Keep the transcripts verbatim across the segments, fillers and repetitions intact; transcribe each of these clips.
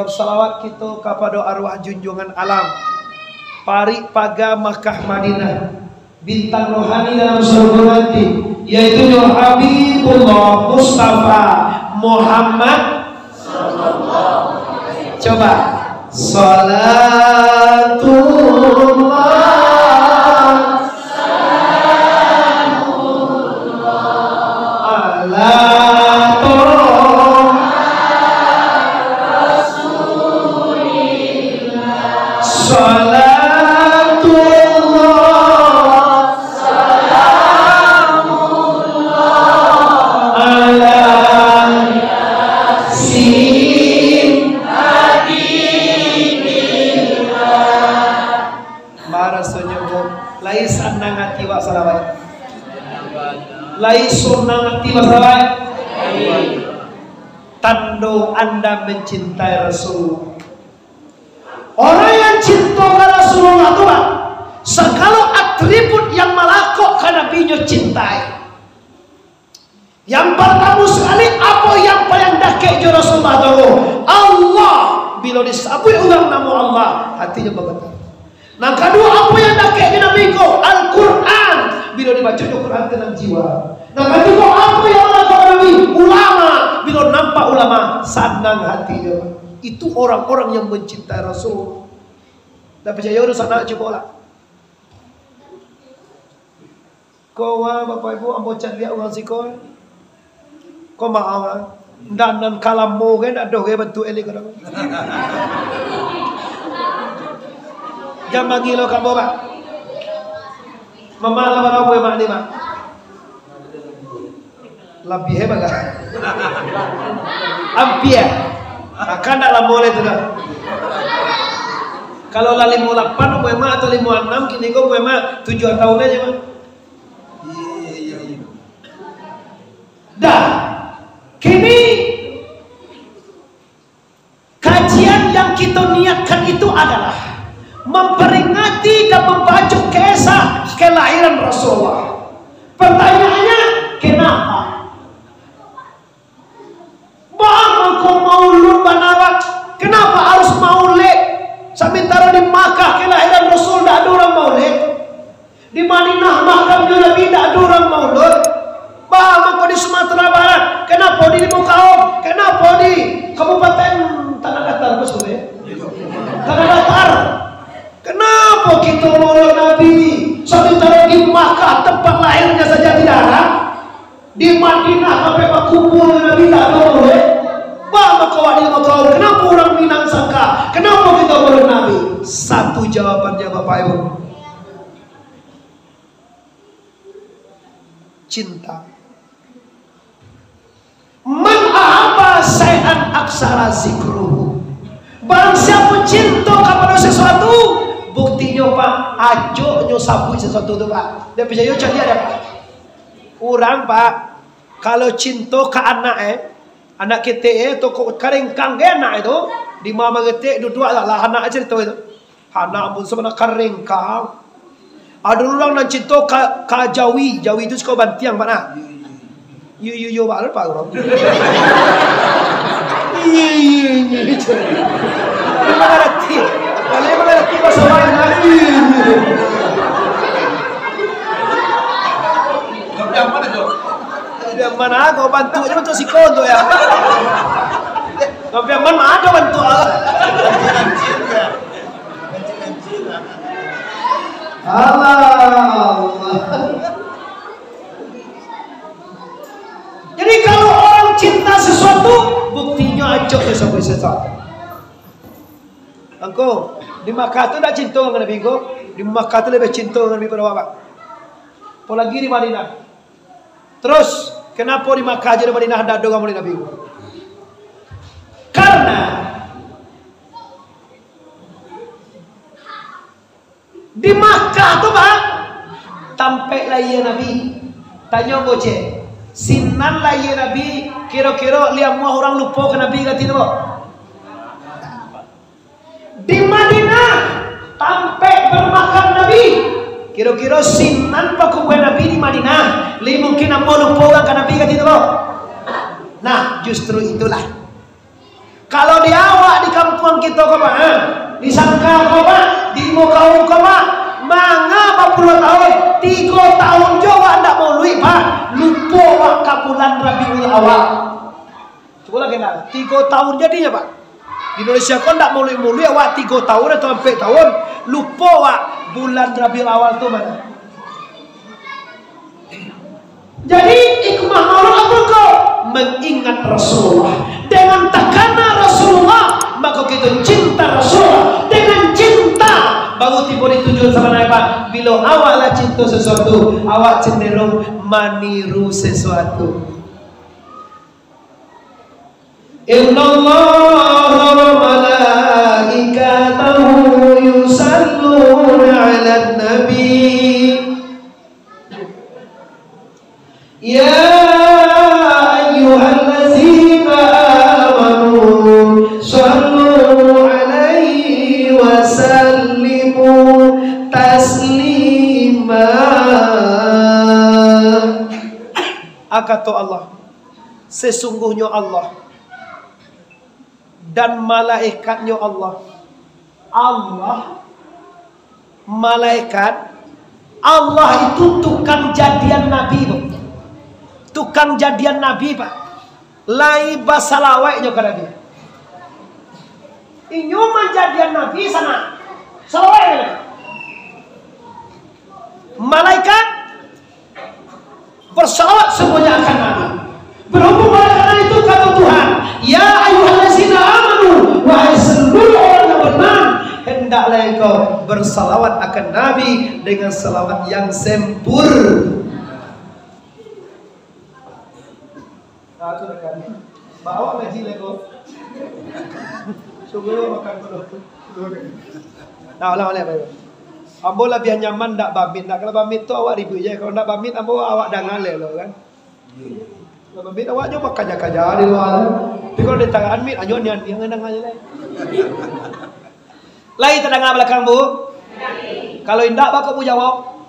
Salawat kito kapado arwah junjungan alam, parik paga Makkah Madinah, bintang rohani dalam surga nanti, yaitu nyo Habibullah Mustafa Muhammad. Coba. Salatullah, salamullah, ala Toha Rasulillah. Salatullah, salamullah, ala Yasin Habibillah. Marasonyo, Bu, lai sanang ati wak salawat? Lai sonang ati wak salawat? Tando anda mencintai Rasulullah. Orang yang cinto ka Rasulullah tu, Pak, sagalo atribut yang malakok ka Nabi nyo cintai. Yang partamo sakali, apo yang paling dakek jo Rasulullah tu? Allah. Bilo disabuik urang namo Allah, hatinyo bagetar. Nan kaduo, apo yang dakek jo Nabi ko? Al-Quran. Bilo dibaco jo Quran, tenang jiwa. Nan katigo, apo yang malakok Nabi? Ulama. Bilo nampak ulama, sanang hatinyo. Itu orang-orang yang mencintai Rasul. Ndak picayo, dunsanak, cubolah. Ko wa, Bapak Ibu, ambo caliak urang siko. Ko maaf, ah. Ndak nan ka lamo ge, ndak doh ge bantuak elik ko doh. Jan mangilo ka ambo, Pak. Mamak lah bara umua mak ni, Mak? Labiah hebat lah. Ampia. Mako ndak lamo lai tu dah. Kalau lah limo lapan umua mak atau limo anam, kini ko umua mak tujuah taun aja, Mak. Iya, iya, iya. Dah. Kini, kajian yang kita niatkan itu adalah memperingati dan membaco kisah kelahiran Rasulullah. Pertanyaannya, kenapa? Baa mangko maulud bana, Pak? Kenapa harus maulid? Samantaro di Makkah kelahiran Rasul ndak ado urang maulid. Di Madinah makamnyo Nabi ndak ado urang maulud. Baa mangko di Sumatera Barat? Kenapa di Limau Kaum? Kenapa di Kabupaten Tanah Datar, Mas Boy? Tanah Datar. Kenapa kita maulud Nabi? Samantaro di Makkah, tempat lahirnya saja, tidak ada. Di Madinah sampai bakumpul Nabi tak tahu, eh? Baa mangko awak di Limau Kaum? Kenapa orang Minang sangka? Kenapa kita maulud Nabi? Satu jawabannya, Bapak Ibu. Cinta. Man ahabba syai'an aktsara dzikruhu. Barang siapa cinta kepada sesuatu, buktinyo, Pak, acoknyo sabuik sesuatu tu, Pak. Dak picayo, caliak dah, Pak. Urang, Pak, kalau cinto ka anak, eh, anak ketek, eh, atau ka rengkang, eh, anak itu, di ma mangetek, duduak lah, lah anak cerita itu. Anak pun sabananyo ka rengkang. Ado urang nan cinto ka, ka jawi, jawi tu siko bantiang, Pak, nah. Iyo, iyo, iyo, baa, Pak, urang. Iyo, iyo, iyo. Dia mangarati. Kalau dia mangarati bahasa lain, nah. Iyo, iyo. Tapi aman aja. Tapi aman aja, bantuaknyo bantuak siko tu, ya. Tapi aman mah ado bantuak. Alah, Allah. Jadi, kalau orang cinta sesuatu, buktinyo acok jo sabuik sesuatu. Angko, di Makkah tu ndak cinto dengan Nabi ko, di Makkah tu lebih cinto dengan Nabi pado awak. Apolagi di Madinah. Terus, kenapa di Makkah aja, di Madinah ndak ado urang maulid Nabi? Karena di Makkah tu, Pak, tampek lahia Nabi. Tanyo bocah, sinan lahia Nabi, kiro-kiro lai amuah urang lupo ka Nabi kati tu, Pak? Di Madinah, tampek bamakam Nabi. Kiro-kiro sinan pakuburan Nabi di Madinah, lai mungkin amuah lupo urang ka Nabi kati tu, Pak? Nah, justru itulah. Kalau di awak di Kampung kito ko, Pak, ha? Di Sangka ko, Pak, di Limau Kaum ko, Pak, manga bapuluah tahun, tigo tahun jo awak ndak maulid, Pak, lupo awak ka bulan Rabiul Awal. Cubolah kenal, tigo tahun jadinyo, Pak. Di Indonesia ko ndak maulid-maulid, awak tigo tahun atau ampek tahun, lupo awak bulan Rabiul Awal tu ma. Jadi, hikmah maulid apo ko? Mengingat Rasulullah. Dengan takana Rasulullah, mako kito cinta Rasulullah. Dengan cinta, baru tibo di tujuan sabananyo, Pak. Bilo awak lah cinta sesuatu, awak cenderung maniru sesuatu. Innallaha wa malaikatahu yusalluna 'alan nabi. Ya ayyuhallazina amanu sallu 'alaihi wa sallimu taslima. Akato Allah, sesungguhnyo Allah dan malaikatnyo Allah. Allah, malaikat, Allah itu tukang jadian Nabi, Bang. Tukang jadian Nabi, Pak. Lai basalawaik jo ka Nabi. Inyo manjadian Nabi sana. Salawaik jo Nabi. Malaikat bersalawat semuanya akan Nabi. Berhubung oleh karena itu, kata Tuhan, "Ya ayyuhallazina amanu, wahai seluruh orang yang beriman, hendaklah engkau bersalawat akan Nabi dengan salawat yang sempurna." Nah, tu rekan. Bawa ngaji lego. Sungguh makan dulu. Nah, ulang balik, Pak. Ambo labiah nyaman ndak bamit. Ndak, kalau bamit tu awak ribut je. Kalau ndak bamit, ambo awak danga lelo kan. Kalau bamit awak nyo bakaja-kaja di lua. Tapi kalau ditangaan mit, anyo nian-nian danga je lah. Lai tadanga balakang, Bu? Kalau indak, baa kok Bu jawab?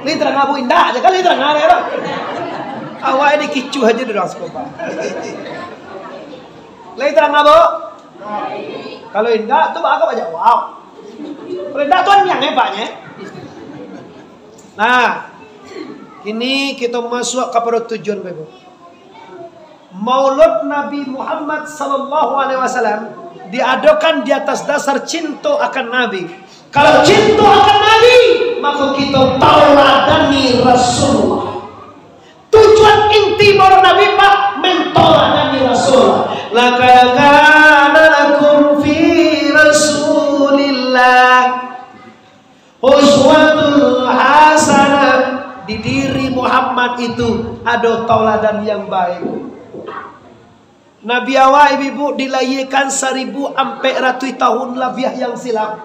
Lai tadanga, Bu? Indak je kan, lai tadanga dek urang. Awak ni kicuah aja dek urang siko, Pak. Lai tadanga, Bu? Kalau indak, tu baa kok bajawab? Kalau indak, tu nian hebatnyo. Nah, kini kito masuak kapado tujuan, Bapak Ibu. Maulud Nabi Muhammad sallallahu alaihi wasallam diadokan di atas dasar cinto akan Nabi. Kalau cinto akan Nabi, mako kito tauladani Rasulullah. Tujuan inti maulud Nabi, Pak, mentauladani Rasulullah. Laqad kana lakum fi Rasulillah uswatun hasanah. Di diri Muhammad itu ado tauladan yang baik. Nabi awak, ibu-ibu, dilahiakan saribu ampek ratuih tahun labiah yang silam.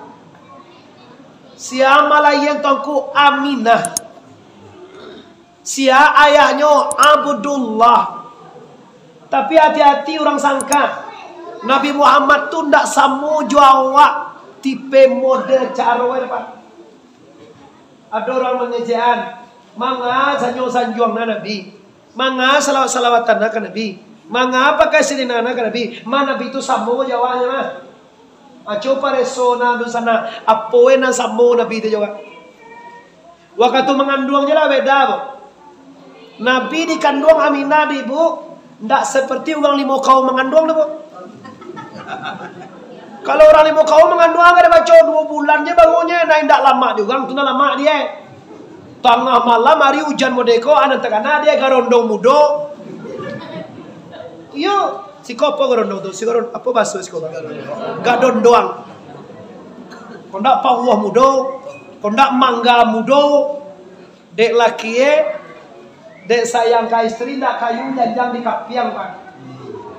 Sia malahia Tuangku? Aminah. Sia ayahnyo? Abdullah. Tapi hati-hati urang sangka, Nabi Muhammad tu ndak samo jo awak, tipe mode caro e, Pak. Ado urang mangejekan, manga sanjuang-sanjuang na Nabi, manga salawat-salawatan na ka Nabi, manga pakai sirina na ka Nabi, ma Nabi tu samo jo awaknyo mah. Aco pareso na dunsanak, apo e nan samo Nabi tu jo awak? Wakatu manganduang je lah beda, Bu. Nabi dikanduang Aminah di ibu, ndak seperti urang Limau Kaum manganduang tu, Bu. Kalau urang Limau Kaum manganduang, agak dibaco duo bulan je bangunnyo, nah indak lamak di urang tu, nah lamak die. Tangah malam ari ujan modeko, anan takana die garondong mudo. Iyo, siko apo garondong tu? Siko garondong, apo baso siko? Gadondoang. Kondak pauah mudo, kondak mangga mudo. Dek lakie, dek sayang ka istri, ndak kayu janjang di kapiang, Pak.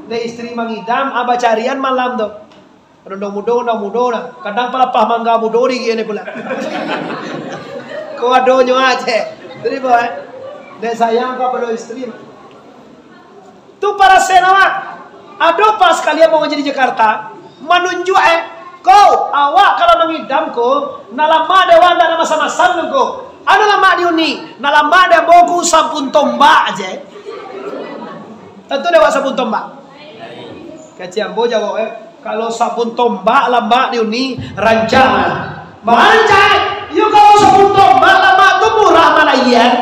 Dek istri mangidam, abah carian malam tu. Rondong mudo, rondong mudo nah. Kadang palapah mangga mudo di gie ni pula. Ko adonyo aje. Jadi, boy, dek sayang ka pado istri. Tu parasen awak. Ado pas kalian mau jadi Jakarta, manunjuk eh, ko, awak kalau mangidam ko, nak lama dek awak ndak ada masam-masam tu ko. Ado lama di uni, nak lama dek ambo ko sabun tombak aje. Tentu dek awak sabun tombak. Kecek ambo jawab, eh, kalau sabun tombak lamak diuni, rancak lah. Marancak, yo kalau sabun tombak lamak tu murah malahian.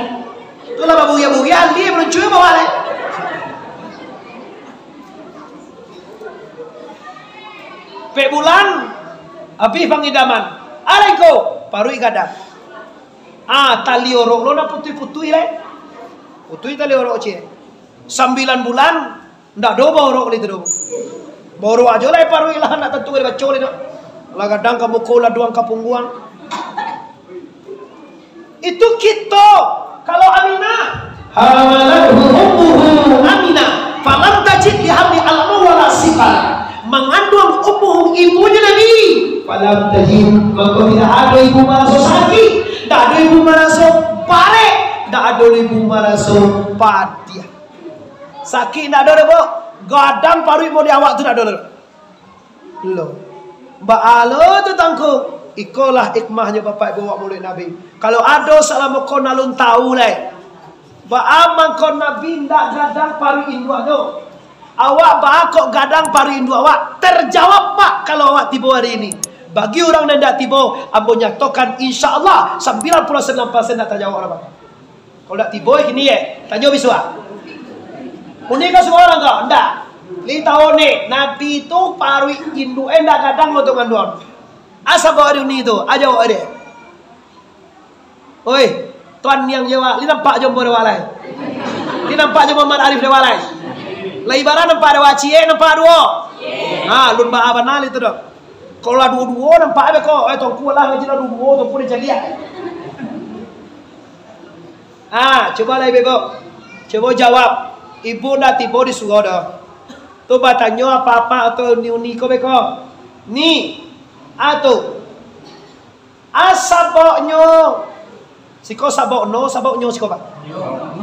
Tu lah babugiah-bugiah, ahli meluncur bawah lai. Pek bulan, habis pangidaman. Alai ko, paruik gadang. Ah, tali orok lo nak putuih-putuih lai. Putuih tali orok ciek. Sambilan bulan, ndak ado baorok lai tu doh. Baorok ajo lai paruik lah, ndak tantu dibaco lai tu. Lah gadang ka muko, laduang ka pungguang. Itu kito. Kalau Aminah, hamalathu ummuhu Aminah, falam tajid lihamli alamah wala siqal. Manganduang ummuhu, ibunyo Nabi, falam tajid, mako tidak ado ibu maraso sakik, tidak ado ibu maraso barek, tidak ado ibu maraso padiah. Sakik ndak ado doh, Bu. Gadang paruik model awak tu ndak ado doh. Lo. Baa lo tu, Tangku? Ikolah hikmahnyo Bapak Ibu awak maulid Nabi. Kalau ado salamo ko nan alun tau lai, baa mangko Nabi ndak gadang paruik induaknyo? Awak baa kok gadang paruik induak awak? Terjawab, Pak, kalau awak tibo hari ini. Bagi urang nan ndak tibo, ambo nyatokan, insya Allah, sambilan puluah sambilan persen ndak tajawab lah, Pak. Kalau ndak tibo, eh, kini, eh, tanyo bisuak. Uni ka suruah urang ko? Ndak. Li tau ni, Nabi tu paruik induak, eh, ndak gadang lo tu manganduang. Asa bawa di uni tu, aja bawa deh. Oi, tuan niang je awak, li nampak jo ambo dek awak lai. Li nampak jo Muhammad Arif dek awak lai. Lai bara nampak dek awak, ciek nampak duo. Ha, lun baa bana li tu doh. Kalau lah duo-duo nampak dek ko, eh, Tuanku lah ngaji lah duo-duo, Tuanku dicaliak. Ah, cubo lah, Ibu. Cubo jawab. Ibu ndak tibo di surau doh. Tu batanyo apa-apa atau uni-uni ko beko. Ni. Ah, tu. Ah, sababnyo. Siko sababno, sababnyo siko, Pak.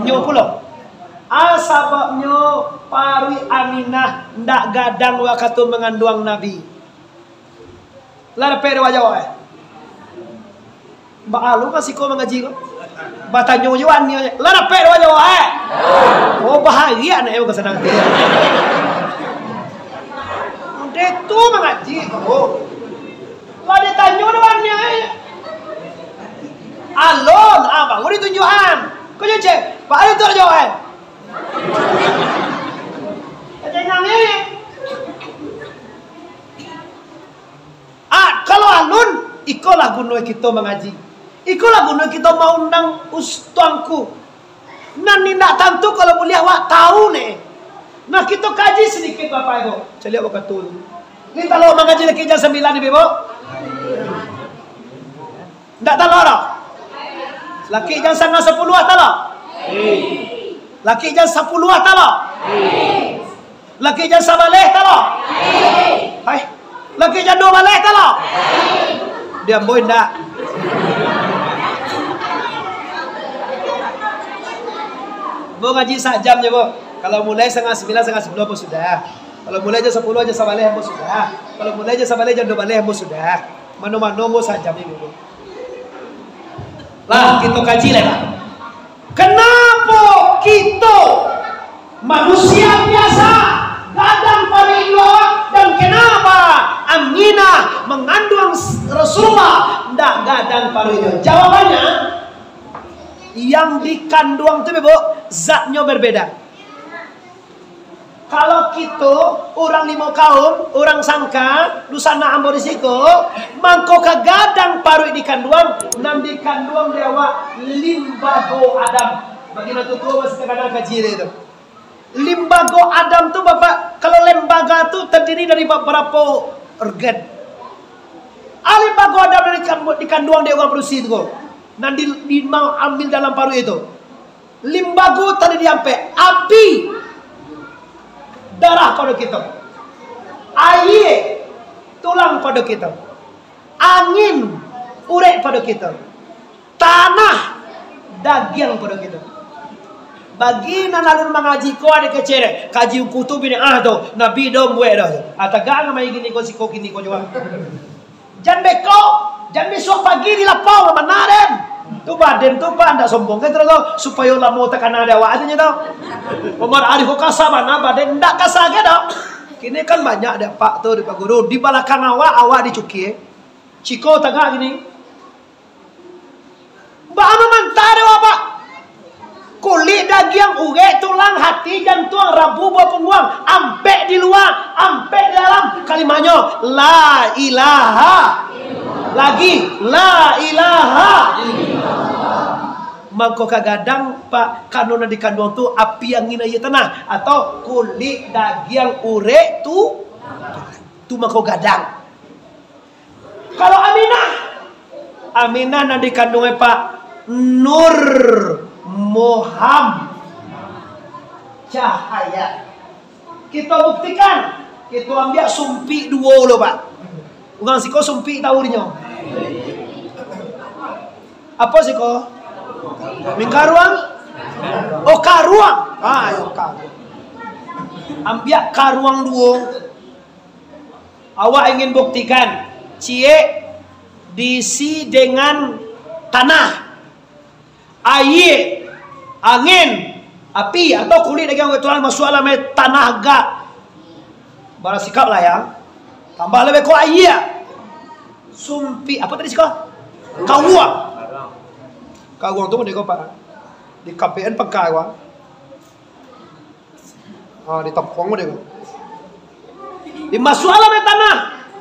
Nyo pulo. Ah, sababnyo paruik Aminah ndak gadang wakatu manganduang Nabi. Lah dapek dek awak jawab, eh? Baa lo ka siko mangaji ko? Batanyo jo wak niang. Lah dapek dek awak jawab, eh? Oh, bahagia anak yo, sanang ati. Udah tu mangaji ko. Lah ditanyo dek wak niang, eh? Alun, ah, baru ditunjuakan. Ko jo cek, baa lo tu jawab, eh? Kacengangnya. Ah, kalau alun, ikolah guno kito mangaji. Ikolah guno kito maundang us-, tuanku. Nan indak tantu kalau buliah awak tau ne. Nah, kito kaji sadikit, Bapak Ibu. Caliak bakatul. Ni kalau mangaji laki jam sambilan ni, Ibu. Ndak talok doh? Laki jam satangah sapuluah talok? Laki jam sapuluah talok? Laki jam sabaleh talok? Hai. Laki jam duo baleh talok? Di ambo indak. Ambo ngaji sajam je, Bu. Kalau mulai satangah sambilan, satangah sapuluah pun sudah. Kalau mulai jam sapuluah, jam sabaleh ambo sudah. Kalau mulai jam sabaleh, jam duo baleh ambo sudah. Mano-mano ambo sajam ni, Bu. Lah, kito kaji lah, Pak. Kenapa kito manusia biasa gadang paruik induak, dan kenapa Aminah manganduang Rasulullah ndak gadang paruiknyo? Jawabannya, yang dikanduang tu, Bu, zatnyo berbeda. Kalau kito, urang limo kaum, urang Sangka, dunsanak ambo di siko, mangko ka gadang paruik dikanduang, nan dikanduang di awak limbago Adam. Bagi nan tuo-tuo masih takana kaji dek tu. Limbago Adam tu, Bapak, kalau lembaga tu terdiri dari beberapa organ. Ah, limbago Adam dari kam-, dikanduang di urang padusi tu, nan di, di ma-, ambil dalam paruik itu. Limbago tadi diampek, api, darah pado kito, aia, tulang pado kito, angin, urek pado kito, tanah, dagiang pado kito. Bagi nan alun mangaji ko, ado kecek, kaji ungku tu bid'ah tu, Nabi do buek doh. Ah, tagak ngamai gini ko, siko gini ko jua. Jan beko, jan bisuak pagi di lapau, bana den. Tu baden tu, Pak, ndak sombong ka tu, supayo lamo takana di awak tu nyo tu. Umar Arif ko kasa bana baden, ndak kasa ka tu. Kini kan banyak dek Pak tu, dek Pak Guru. Di balakang awak, awak dicukie. Ciko tagak gini. Baa mamantah dek awak, Pak? Kulik, dagiang, urek, tulang, hati, jantuang, rabu, buah pungguang, ampek di lua, ampek di dalam. Kalimahnyo, la ilaha. Lagi, la ilaha. Mangko ka gadang, Pak, karano nan dikanduang tu api, angin, aia, tanah, atau kulik, dagiang, urek tu, tu mangko gadang. Kalau Aminah, Aminah nan dikanduang, Pak, Nur Muhammad, cahaya. Kito buktikan, kito ambiak sumpik duo lo, Pak. Urang siko sumpik tahu dinyo. Apo siko? Mingkaruang? Oh, karuang. Ah, yo, karuang. Ambiak karuang duo. Awak ingin buktikan, ciek diisi dengan tanah, aia, angin, api, atau kulik dagiang, urek, tulang, masuak dalam aia tanah agak. Basikap lah ya. Tambah lebih ko aia. Sumpik, apo tadi siko? Karuang. Karuang tu model ko, Pak. Di K P N pangka ko. Ha, ditongkong dek ko. Dimasuakan dalam tanah.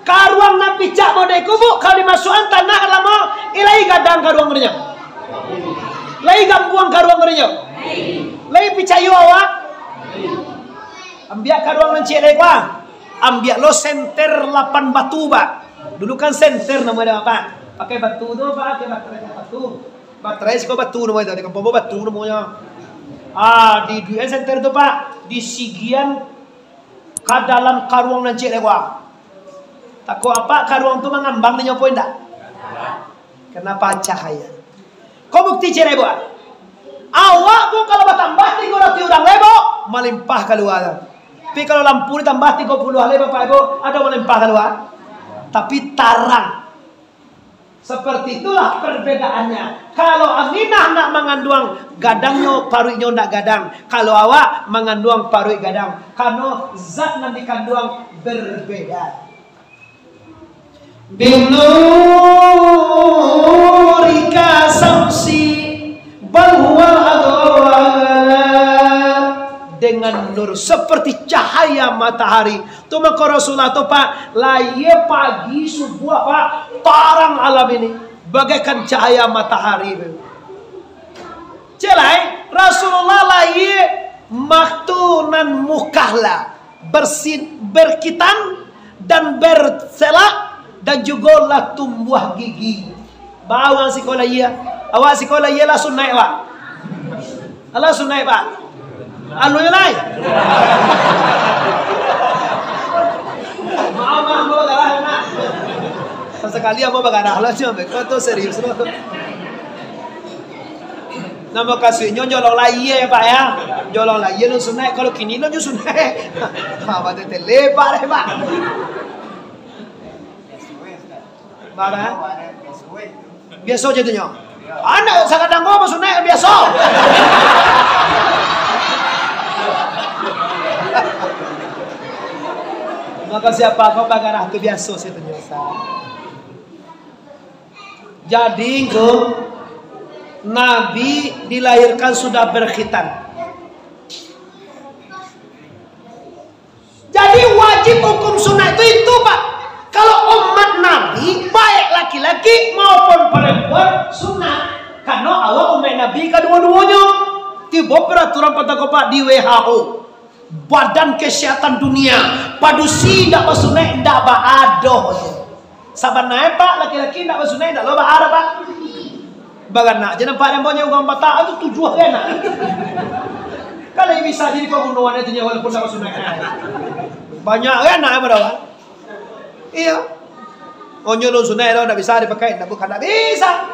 Karuang nan picak model ko, Bu, kalau dimasuakan tanah ka dalam, eh, lai gadang karuang ko dinyo. Lai gambuang karuang ko dinyo. Lai picayo awak. Ambiak karuang nan ciek lai ko. Ambiak lo senter lapan batu, Pak. Dulu kan senter namo dia, Pak. Pakai batu tu, Pak, pakai batu, pakai batu. Baterai siko batu namo itu, di kampuang ambo batu namonyo. Ah, di duit senter tu, Pak, disigian ka dalam karuang nan ciek lai ko. Tako apak karuang tu mangambang dinyo apo indak? Kenapa cahaya? Ko bukti ciek lai ko. Awak tu kalau batambah tigo ratuih urang lai, Bu, malimpah kalua tu. Tapi kalau lampu ditambah tigo puluah lai, Bapak Ibu, ado malimpah kalua. Tapi tarang. Seperti itulah perbedaannya. Kalau Aminah nak manganduang, gadangnyo paruiknyo ndak gadang. Kalau awak manganduang paruik gadang. Karano zat nan dikanduang berbeda. Binurika samsi bal huwa adwa. Dengan nur seperti cahaya matahari. Tu mako Rasulullah tu, Pak, lahia pagi subuah, Pak, tarang alam ini bagaikan cahaya matahari. Ciek lai, Rasulullah lahia wakatu nan mukahlah, bersin-, berkitan dan berselak, dan jugo lah tumbuah gigi. Baa urang siko lahia? Awak siko lahia lah sunaik, Pak? Alah sunaik, Pak. Alun lai. Maaf, maaf, ambo bagarah, nak. Sasakali ambo bagarah lah, cuma beko tu serius lo. Namo kasuiknyo jolong lahia, Pak, ya. Jolong lahia lun sunaik, kalau kini lun jo sunaik. Ha, batetele, Pak, deh, Pak. Baa, eh? Biaso je tu nyo. Anak sakadang ko basunaik biaso. Mako siapa ko bagarah tu biaso se tu nyo, Ustaz. Jadi, ngko, Nabi dilahirkan sudah berkhitan. Jadi, wajib hukum sunat tu itu, Pak. Kalau umat Nabi, baik laki-laki maupun perempuan, sunat. Karena awak umat Nabi kaduo-duonyo. Tibo peraturan patang ko, Pak, di W H O. Badan Kesehatan Dunia. Padusi indak basunaik, indak baado. Sabananyo, Pak, laki-laki indak basunaik, indak lo baa, Pak. Baranak je nampak dek ambo nyo urang Batak tu tujuah baranak. Kalau bisa jadi pambunuhan itu nyo walaupun indak basunaik. Banyak baranak, Pak, dah, Pak. Iyo. Onyo lun sunaik tu indak bisa dipakai, indak bukan indak bisa.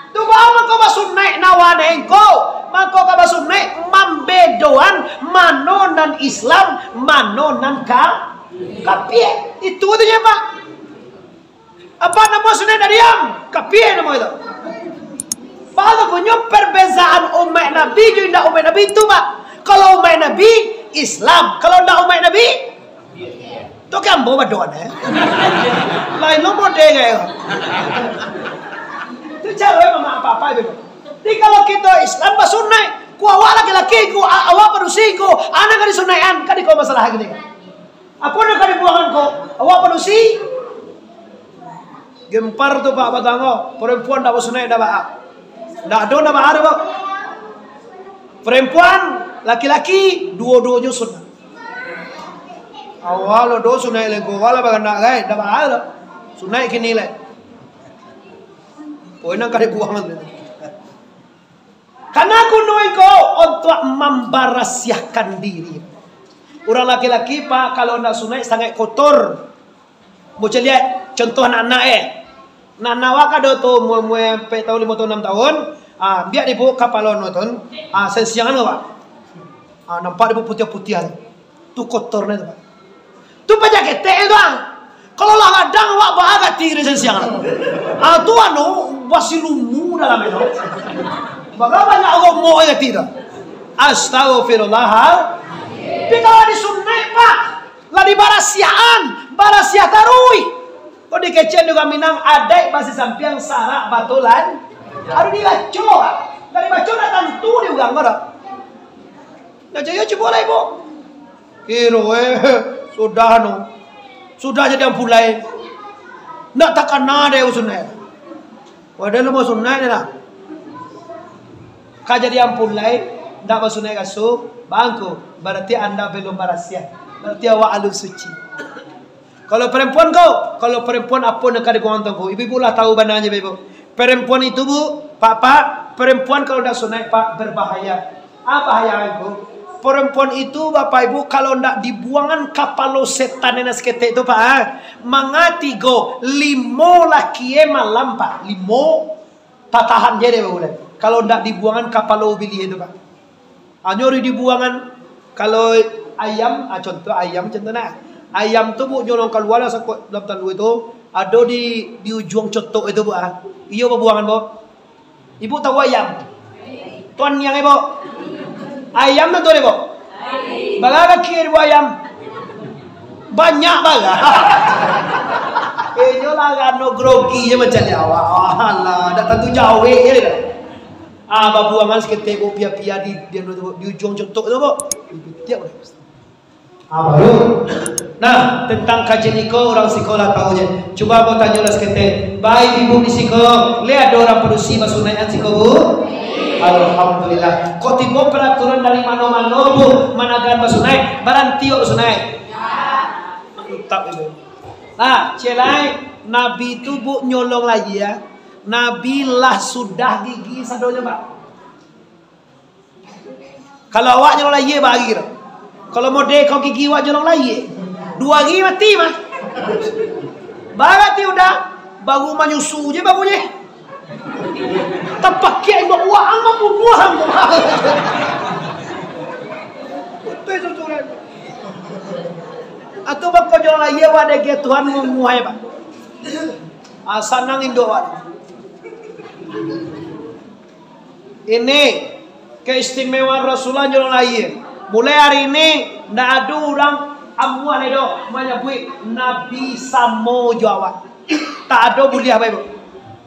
Tu baa mangko basunaik nawa dek ngko? Mangko ka basunaik mambedoan mano nan Islam, mano nan ka-, kafir. Itu tu nyo, Pak. Apak namo sunaik indak diam? Kafir namo itu. Baa tu punyo perbezaan umaik Nabi jo indak umaik Nabi tu, Pak. Kalau umaik Nabi, Islam. Kalau ndak umaik Nabi, tu kan ambo badoa, eh. Lain lo model kayak tu. Tu caro mamaaf apo-apo itu. Jadi kalau kito Islam basunaik, ku awak laki-laki, ku a-, awak padusi, ku anak ka disunaikan, kan iko masalah gini. Apo nan ka dibuangan ko? Awak padusi. Gempar tu, Pak, batanggo. Perempuan ndak basunaik, ndak baa. Ndak ado, ndak baa doh, Pak. Perempuan, laki-laki, duo-duonyo sunaik. Awak lo do sunaik lengko, awak lah baranak, gai, ndak baa doh. Sunaik kini lai. Poin nan ka dibuangan tu. Karena guno iko untuak mambarasiahkan diri. Urang laki-laki, Pak, kalau ndak sunaik sangaik kotor. Mo caliak contoh anak-anak, eh. Anak-anak awak ka ado tu umua-umua ampek tahun, limo tahun, anam tahun, ah, biak dibuek kapalo anu tu, ah, sensiangan tu, Pak. Ah, nampak dibuek putiah-putiah tu. Tu kotor nyo tu, Pak. Tu pajak ketek tu, ah. Kalau lah gadang, awak baa gati dari sensiangan. Ah, tu anu, basilumu dalam itu. Baa banyak gomok gati tu. Astagfirullah. Tapi kalau disunaik, Pak, lah dibarasiahan, barasiah taruih. Kok dikecek di urang Minang, adaik basisampiang sarak batulan. Harus dibaco, Pak. Ndak dibaco, ndak tantu di urang ko doh. Ndak picayo, cubolah, Ibu. Kiro, eh, sudah no. Sudah jadi ampulai. Ndak takana dek basunaik. Padahal lo basunaik lah. Ka jadi ampulai, ndak basunaik kaso, bangko. Berarti anda belum barasiah. Berarti awak alun suci. Kalau perempuan ko, kalau perempuan apo nan ka dibuangan tu ko? Ibu-ibu lah tahu bananyo, Ibu. Perempuan itu, Bu, Pak, Pak, perempuan kalau ndak sunaik, Pak, berbahaya. Ah, bahaya ko. Perempuan itu, Bapak Ibu, kalau ndak dibuangan kapalo setan nan saketek tu, Pak, ah, manga tigo, limo laki e malam, Pak. Limo tatahan je dek bulan. Kalau ndak dibuangan kapalo ubiliah tu, Pak. Hanyo dibuangan, kalau ayam, ah, contoh ayam, contoh nah. Ayam tu, Bu, nyolong kalua lah sakok dalam tanduak tu, ado di, di ujuang cotok itu, Bu, ah. Iyo babuangan, Bu. Ibu tahu ayam? Tuan yang, Ibu. Ayam tu, Ibu. Barapo kaki, Ibu, ayam? Banyak bana. Inyo lah rano grogi je macam ni awak. Alah, dak tantu jawek je dah. Ah, babuangan saketek, Bu, pia-pia di, di, di ujuang cotok tu, Bu. Di pitiak, Bu. Ah, baru. Nah, tentang kaji niko urang siko lah tahu je. Cubo ambo tanyo lah saketek. Baik, Ibu di siko, lai ado urang padusi basunaikan siko, Bu? Alhamdulillah. Kok tibo peraturan dari mano-mano, Bu, managahan basunaik? Baranti awak basunaik. Mantap itu. Nah, ciek lai, Nabi tu, Bu, nyolong lahia. Nabi lah sudah gigi sadonyo, Pak. Kalau awak nyolong lahia, bahari tu. Kalau model kau gigi awak nyolong lahia, duo hari mati mah. Barati udah, baru manyusu je, baru je. Tapakiak imbau, wah, ang mambunuah ang. Betul itu, Tuhan. Atau bako nyolong lahia, wah, dek Tuhan mambunuah, Pak. Ah, sanang indok, Pak. Ini keistimewaan Rasulullah nyolong lahia. Mulai hari ini, ndak ado urang amuah lai doh manyabuik Nabi samo jo awak. Tak ado buliah, Bapak Ibu.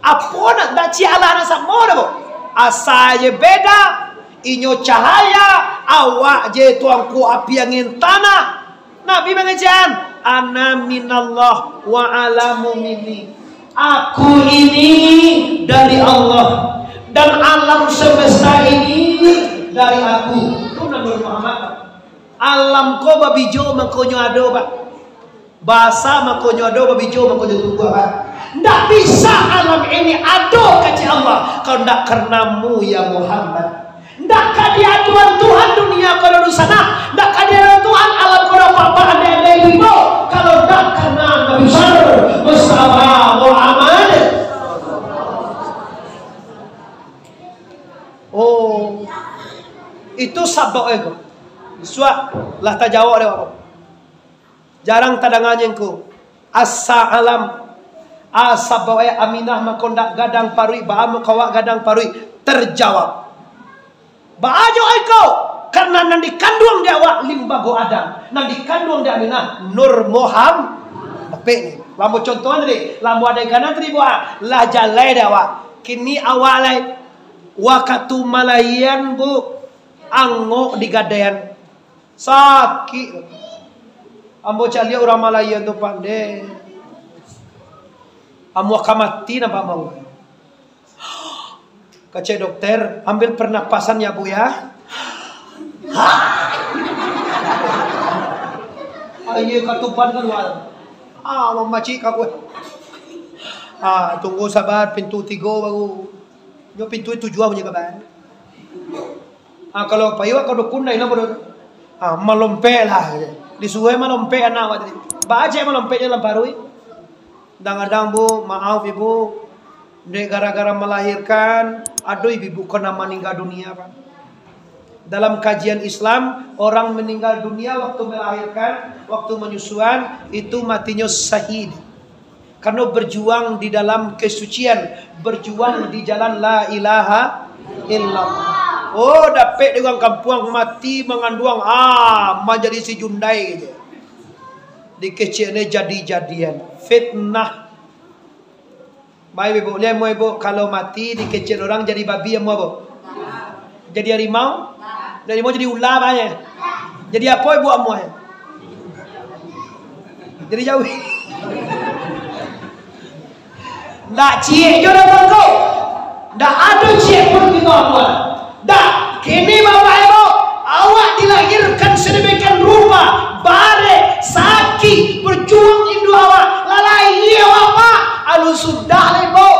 Apo nak, ndak ciek alah nan samo doh, Bu. Asa je beda, inyo cahaya, awak je tuangku api angin tanah. Nabi mangecek, "Ana minallah wa a'lamu minni." Aku ini dari Allah, dan alam semesta ini dari aku. Tu Nabi Muhammad. Alam ko babijo, makonyo ado, Pak. Basa, makonyo ado, babijo, makonyo tumbuah, Pak. Ndak bisa alam ini ado, kecek Allah, kalau ndak karenamu, ya Muhammad. Ndak ka diadoan Tuhan dunia ko doh di sanak, ndak ka diadoan Tuhan alam ko doh, Bapak, Anda, Anda, Ibu, Ibu, kalau ndak karena Nabi besar Mustafa Muhammad. Oh, itu sabab iko. Suak lah tajawab dek awak. Jarang tadanga nyo ko. Asa alam. Asa bae Aminah mako ndak gadang paruik, baa mako awak gadang paruik? Terjawab. Baa jo iko? Karena nan dikanduang di awak limbago Adam, nan dikanduang di Aminah Nur Muhammad. Tapi ni, lambo contohan tadi, lambo adeganan tadi buah, lah jalai di awak. Kini awak lai, wakatu malahian, Bu, angok di gadaian. Sakik. Ambo caliak urang malahian tu pandai. Ambo ka mati nampak ambo. Kecek dokter, "Ambil pernapasan ya, Bu, ya." Aia katuban kalua. Ah, mamacik ka kueh. Ah, tunggu sabar, pintu tigo baru. Nyo pintu tujuah bunyi kaban. Ah, kalau payuak ka dukun dah ilang bodoh. Ah, malompek lah. Disuruah malompek anak awak tadi. Baa cek malompeknyo dalam paruik. Kadang-kadang, Bu, maaf, Ibu, dek gara-gara melahirkan, ado ibu-ibu kena meninggal dunia, Pak. Dalam kajian Islam, orang meninggal dunia waktu melahirkan, waktu menyusuan, itu matinya syahid. Karena berjuang di dalam kesucian, berjuang di jalan la ilaha illallah. Oh, dapek di urang kampuang mati manganduang, ah, manjadi si Jundai je. Dikecek ni jadi-jadian. Fitnah. Baik, Ibu. Lihat, Ibu, kalau mati dikecek orang jadi babi, amuah, Bu? Jadi harimau? Jadi harimau, jadi ular, banyak. Jadi apa, Ibu, amuah? Jadi jauh. Ndak ciek jo datang ko. Ndak ado ciek pun kito amuah. Dak, kini Bapak Ibu, awak dilahirkan sedemikian rupa, barek, sakik, berjuang induak awak, lah lahia awak, Pak, alun sudah lai, Bu.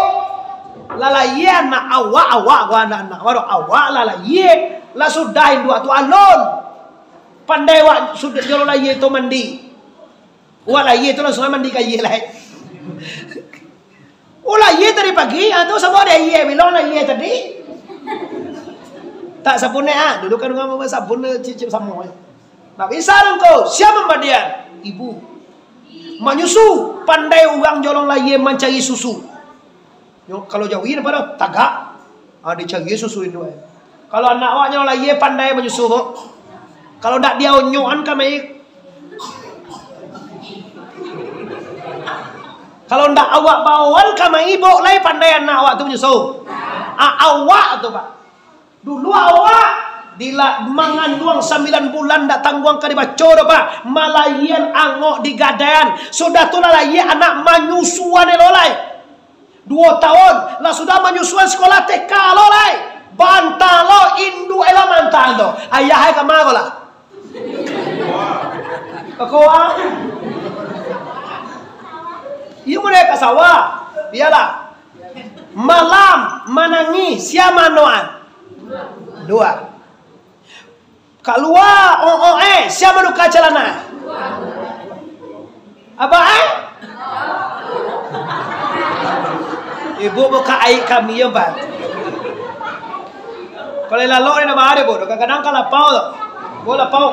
Lah lahia anak awak, awak ko anak-anak baru, awak lah lahia, lah sudah induak tu alun. Pandai awak sudah jolong lahia tu mandi. Awak lahia tu langsuang mandi ka aia lai. Oh, lahia tadi pagi, ah, tu samo ado aia, bilang lahia tadi. Tak sabun ni, ah, dulu kan urang bawa sabun ni, cicip samo, eh. Ndak bisa dong ko, sia mambadian? Ibu. Manyusu, pandai urang jolong lahia mancari susu. Nyo, kalau jawi ni pada tagak, ah, dicari susu induak, eh. Kalau anak awak nyo lahia pandai manyusu, Bu. Kalau ndak diaonyokan ka mai, kalau ndak awak baoan ka mai, Bu, lai pandai anak awak tu manyusu. A-, awak tu, Pak. Dulu awak dila-, manganduang sambilan bulan ndak tangguang ka dibaco doh, Pak. Malahian angok di gadaian. Sudah tu lah lahia anak manyusuan elok lai. Duo taun, lah sudah manyusuan sikolah T K lo lai. Bantang lo induak e lah mantang tu. Ayah e kama ko lah? Ka koa. Iyo mulai ka sawah. Iyolah. Malam manangih sia manoan? Dua. Kalua, oh, oh, eh, sia manuka calana? Abah, eh? Ibu buka aik kami yo, Bang. Kalau lalok ni nama ada, Bu. Kadang-kadang ka lapau tu. Bu lapau.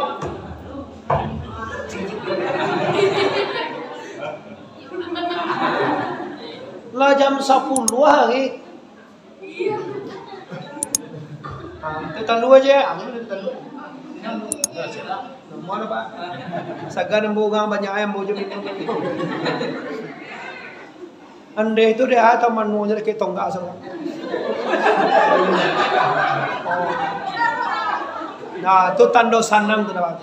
Lah jam sapuluah hari. Ah, itu talu aja, ah, itu talu. Nomor apa? Sagan nambah urang banyak ayam, bojo minum. Andeh tu dia atau manu je dekat tonggak sama. Nah, tu tando sanang tu namanya.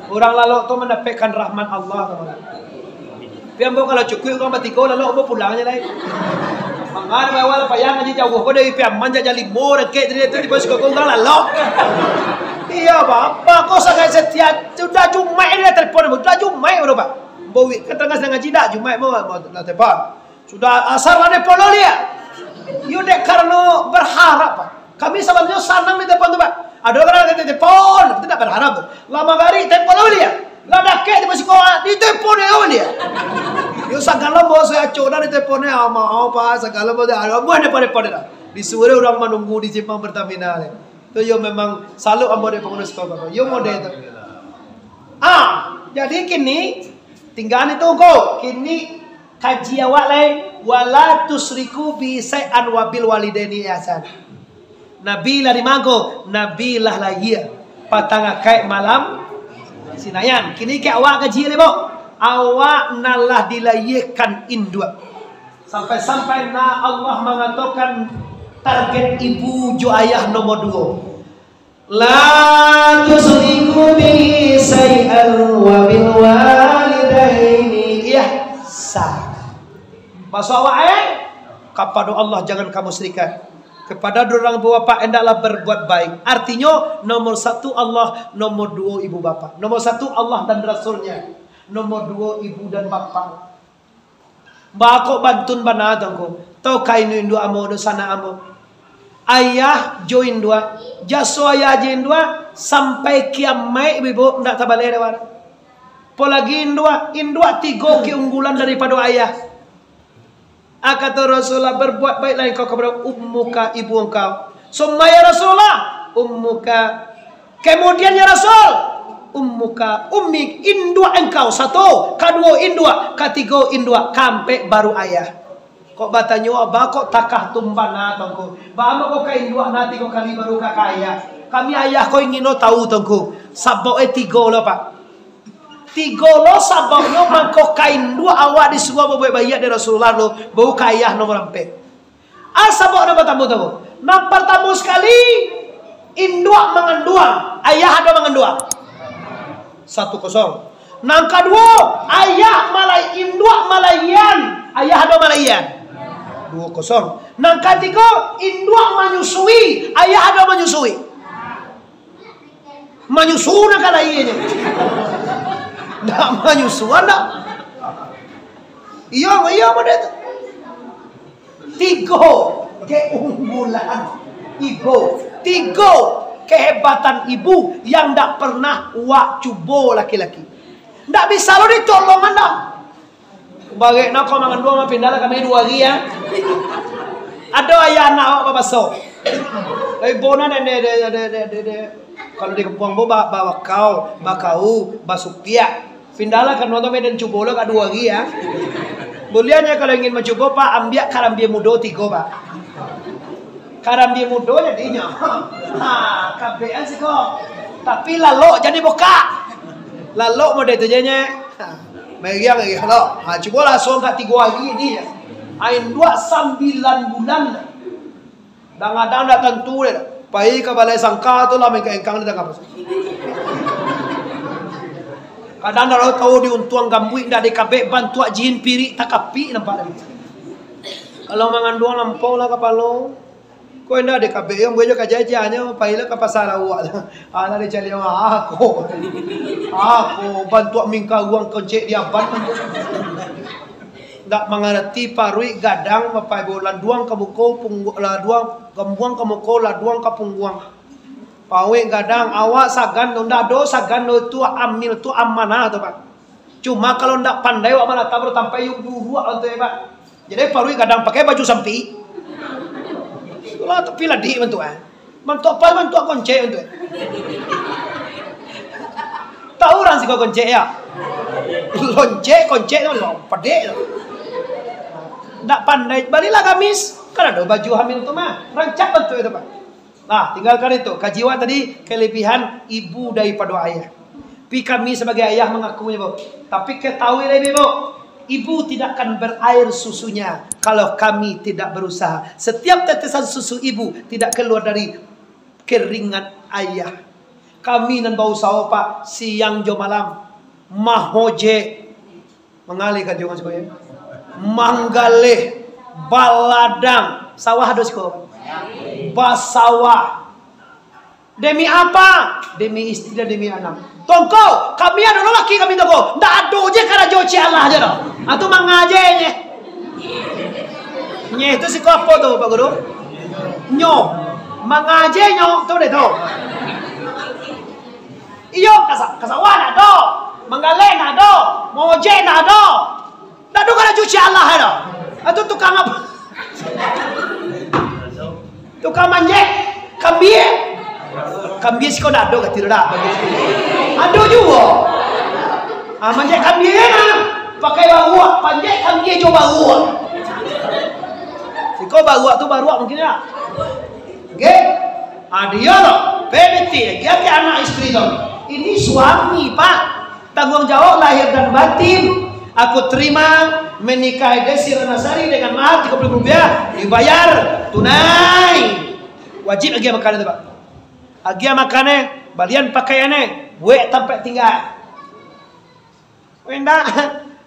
Urang lalok tu mandapekkan rahmat Allah, kawan. Tapi ambo kalau cukuik urang batigo, lalok ambo pulang je lai. Manga bawa lah payah ngaji jauah ko dari Piaman, jajan limo, rengkek tadi tu, di pos koko urang lalok. Iyo, Pak. Apa ko sangat setia? Sudah Jumaik dia telepon ambo. Sudah Jumaik baru, Pak. Ambo wik, kan tangah sadang ngaji dak, Jumaik ambo, ambo lah telepon. Sudah asar lah ditelepon lo dia. Iyo dek karano berharap, Pak. Kami sabananyo sanang ditelepon tu, Pak. Ado kadang-kadang ditelepon, tapi ndak berharap tu. Lah magarik telepon lo dia. Lah dakek di masih koa, ditelepon lo dia. Yo sagalo ambo sayo acok dah ditelepon ni, ah, maaf, Pak, sagalo ambo dah. Aduh, buah ditelepon-telepon dah. Disuruh urang manunggu di simpang Pertamina ni. Tu yo memang salut ambo dek pangurus koa, Pak. Yo model tu. Ah, jadi kini tinggal itu ko. Kini kaji awak lai, "Wala tusyriku bi syai'an wa bil walidaini ihsan." Nabi lah dimangko, Nabi lah lahia. Patang akaik malam Sinayan. Kini ka awak kaji lai, bo. Awak nan lah dilayiakan induak. Sampai-sampai na Allah mangatokan target ibu jo ayah nomor duo. La tusyriku bi syai'an wa bil walidaini ihsana. Maksud awak, eh? Kapado Allah jangan kamu syirikan. Kepada dua orang ibu bapak hendaklah berbuat baik. Artinyo, nomor satu Allah, nomor duo ibu bapak. Nomor satu Allah dan Rasulnya, nomor duo ibu dan bapak. Baa kok bantun bana tu, Ngku? Tau ka induak ambo, dunsanak ambo? Ayah jo induak, jaso ayah jo induak, sampai kiamaik, ibu-ibu, ndak tabaleh dek awak. Apolai induak, induak tigo keunggulan daripado ayah. A, kato Rasulullah, "Berbuat baiklah engkau kepada ummuka, ibu engkau." "Summa ya Rasulullah?" "Ummuka." "Kemudian ya Rasul?" "Ummuka, ummi, induak engkau, satu, kaduo induak, katigo induak, kaampek baru ayah." Kok batanyo, "Baa kok takah tu bana, Tuanku? Baa mangko ka induak na tigo kali baru ka, ka ayah?" Kami ayah ko ingin lo tau, Tuanku. Sabab, eh, tigo lo, Pak. Tigo lo sababnyo mangko ka induak awak disuruah babuek baiak dek Rasulullah lo, baru ka ayah nomor ampek. A, sabab nan partamo tu, nan partamo sakali, induak manganduang, ayah ado manganduang. Satu kosong. Nan kaduo, ayah malai-, induak malayian, ayah ado malayian. Duo kosong. Nan katigo, induak manyusui, ayah ado manyusui. Manyusu nan ka lahianyo. Ndak manyusu, ndak. Iyo, iyo, model tu. Tigo keunggulan ibu. Tigo kehebatan ibu yang ndak pernah wak cubo laki-laki. Ndak bisa lo ditolong, ndak. Barek nak kau manganduang, mah pindahlah kami duo hari, ya. Ado ayah anak awak babaso. Ibo nan de, de, de, de, de, de. Kalau di kampuang bo ba, ba, bakau, bakau, basupiak. Pindahlah ka nuan tu, Medan, cubo lo ka duo hari, ya. Buliahnya kalau ingin mancubo, Pak, ambiak karambia mudo tigo, Pak. Karambia mudo jadinyo. Ha, kabekan siko. Tapi lalok jadi bokak. Lalok model tu je, nyeh. Ha, meriang lagi, lalok. Ha, cubolah suang ka tigo hari ni. Ha, induak sambilan bulan. Kadang-kadang ndak tantu deh. Pai ka balai sangka tu lah, mengkang-engkang di tangah pasar. Kadang ndak tahu di untuang gambuik ndak dikabek, bantuak jin pirik takapik nampak tadi. Kalau manganduang lampau lah kapalo. Kok indak dikabek, yang buek jo kajajanyo, pailah ka pasar lauak tu. Alah dicaliak, ah, ko. Ah, ko, bantuak mingkaruang koncek di aban. Ndak mangarati paruik gadang, bapai bo, laduang ka muko, punggu-, laduang, gambuang ka muko, laduang ka pungguang. Paruik gadang, awak sagan tu, ndak ado sagan tu, tu amil tu amanah tu, Pak. Cuma kalau ndak pandai awak manata, baru tampai yuk buruak tu, ya, Pak. Jadi paruik gadang pakai baju sampik. Itulah, tapi ladik bantuak, eh. Bantuak apa? Bantuak koncek bantuak. Tahu urang siko koncek, ya? Loncek, koncek tu, lo, pedek tu. Ndak pandai, balilah gamis. Kan ado baju hamil tu mah. Rancak bantuak itu, Pak. Nah, tinggalkan itu. Kaji awak tadi, kelebihan ibu daripado ayah. Tapi kami sabagai ayah mangakunyo, Bu. Tapi katahuilah, Ibu, ibu tidak akan berair susunya kalau kami tidak berusaha. Setiap tetesan susu ibu tidak keluar dari keringat ayah. Kami nan bausaho, Pak, siang jo malam. Mahojek. Mangalih ka Jong Ajoy. Manggaleh, baladang, sawah ado siko. Basawah. Demi apa? Demi istri dan demi anak. Tongko, kami ado laki kami tongko. Ndak ado je karajo, ciek alah je doh. Ah, tu mangaje nye. Nye tu siko apo tu, Pak Guru? Nyo. Mangaje nyo, tu deh tu. Iyo, kasa-, kasawah ndak ado, manggaleh ndak ado, mojek ndak ado. Ndak ado karajo ciek alah ado. Atu tukang apa? Tukang manjek kambie. Kambie siko ndak ado, kati dak? Ado juo. Ah, manjek kambie kan? Pakai baruak, panjek kambie jo baruak. Siko baruak tu baruak mungkin ya? Oke? Ah, dia tu, P B T, dia ke anak istri tu. Ini suami, Pak. Tanggung jawab lahir dan batin. Aku terima menikahi Desi Ratnasari dengan mahar tiga puluh ribu rupiah, dibayar tunai. Wajib agiah makan itu, Pak. Agiah makan, eh, balian pakaian, eh, buek tampek tingga. Indak.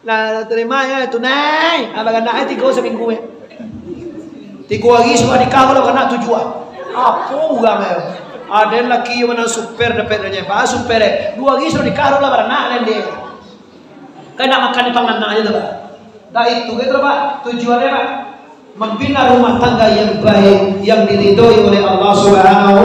Lah, tarimo yo, tunai. Ah, baranak tigo saminggu, eh. Tigo hari sudah nikah, kalau baranak tujuah. Apo urang, eh? Ado laki nan super dapek nyo, bah, super, eh. Duo hari sudah nikah, lah baranak, kan, dia. Kan nak makan di pangan aja tu, Pak. Dah itu, gitu, Pak. Tujuannya, Pak. Mambina rumah tangga yang baik, yang diridhoi oleh Allah Subhanahu.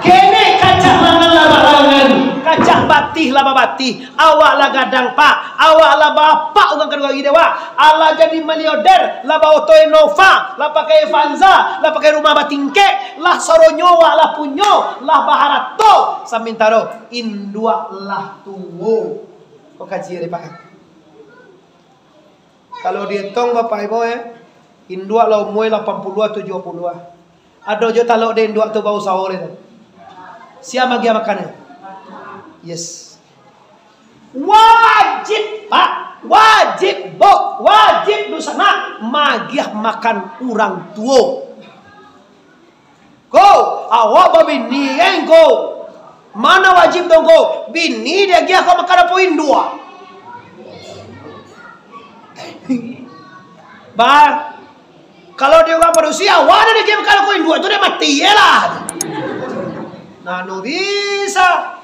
Kene kacak mangan lah barangan, kacak batih lah babatih. Awak lah gadang, Pak. Awak lah bapak urang kaduo hari dewak. Alah jadi miliarder, lah baoto Innova, lah pakai Avanza, lah pakai rumah batingkek, lah saronyo awak lah punyo, lah baharato. Samantaro induak lah tuo. Kok kaji dek Pak? Kalau dietong, Bapak Ibu, eh, induak lah umua lapan puluah, tujuah puluah. Ado jo talok dek induak tu, bausaho dek tu. Sia magiah makan, eh? Yes. Wajib, Pak. Wajib, Bu. Wajib dunsanak magiah makan urang tuo. Ko, awak babini, kan, ko? Mano wajib tu, ko? Bini diagiah ko makan apo induak? Bah, kalau di urang padusi, awak nan diagiah makan apo induak tu, dia mati je lah. Nah, no bisa.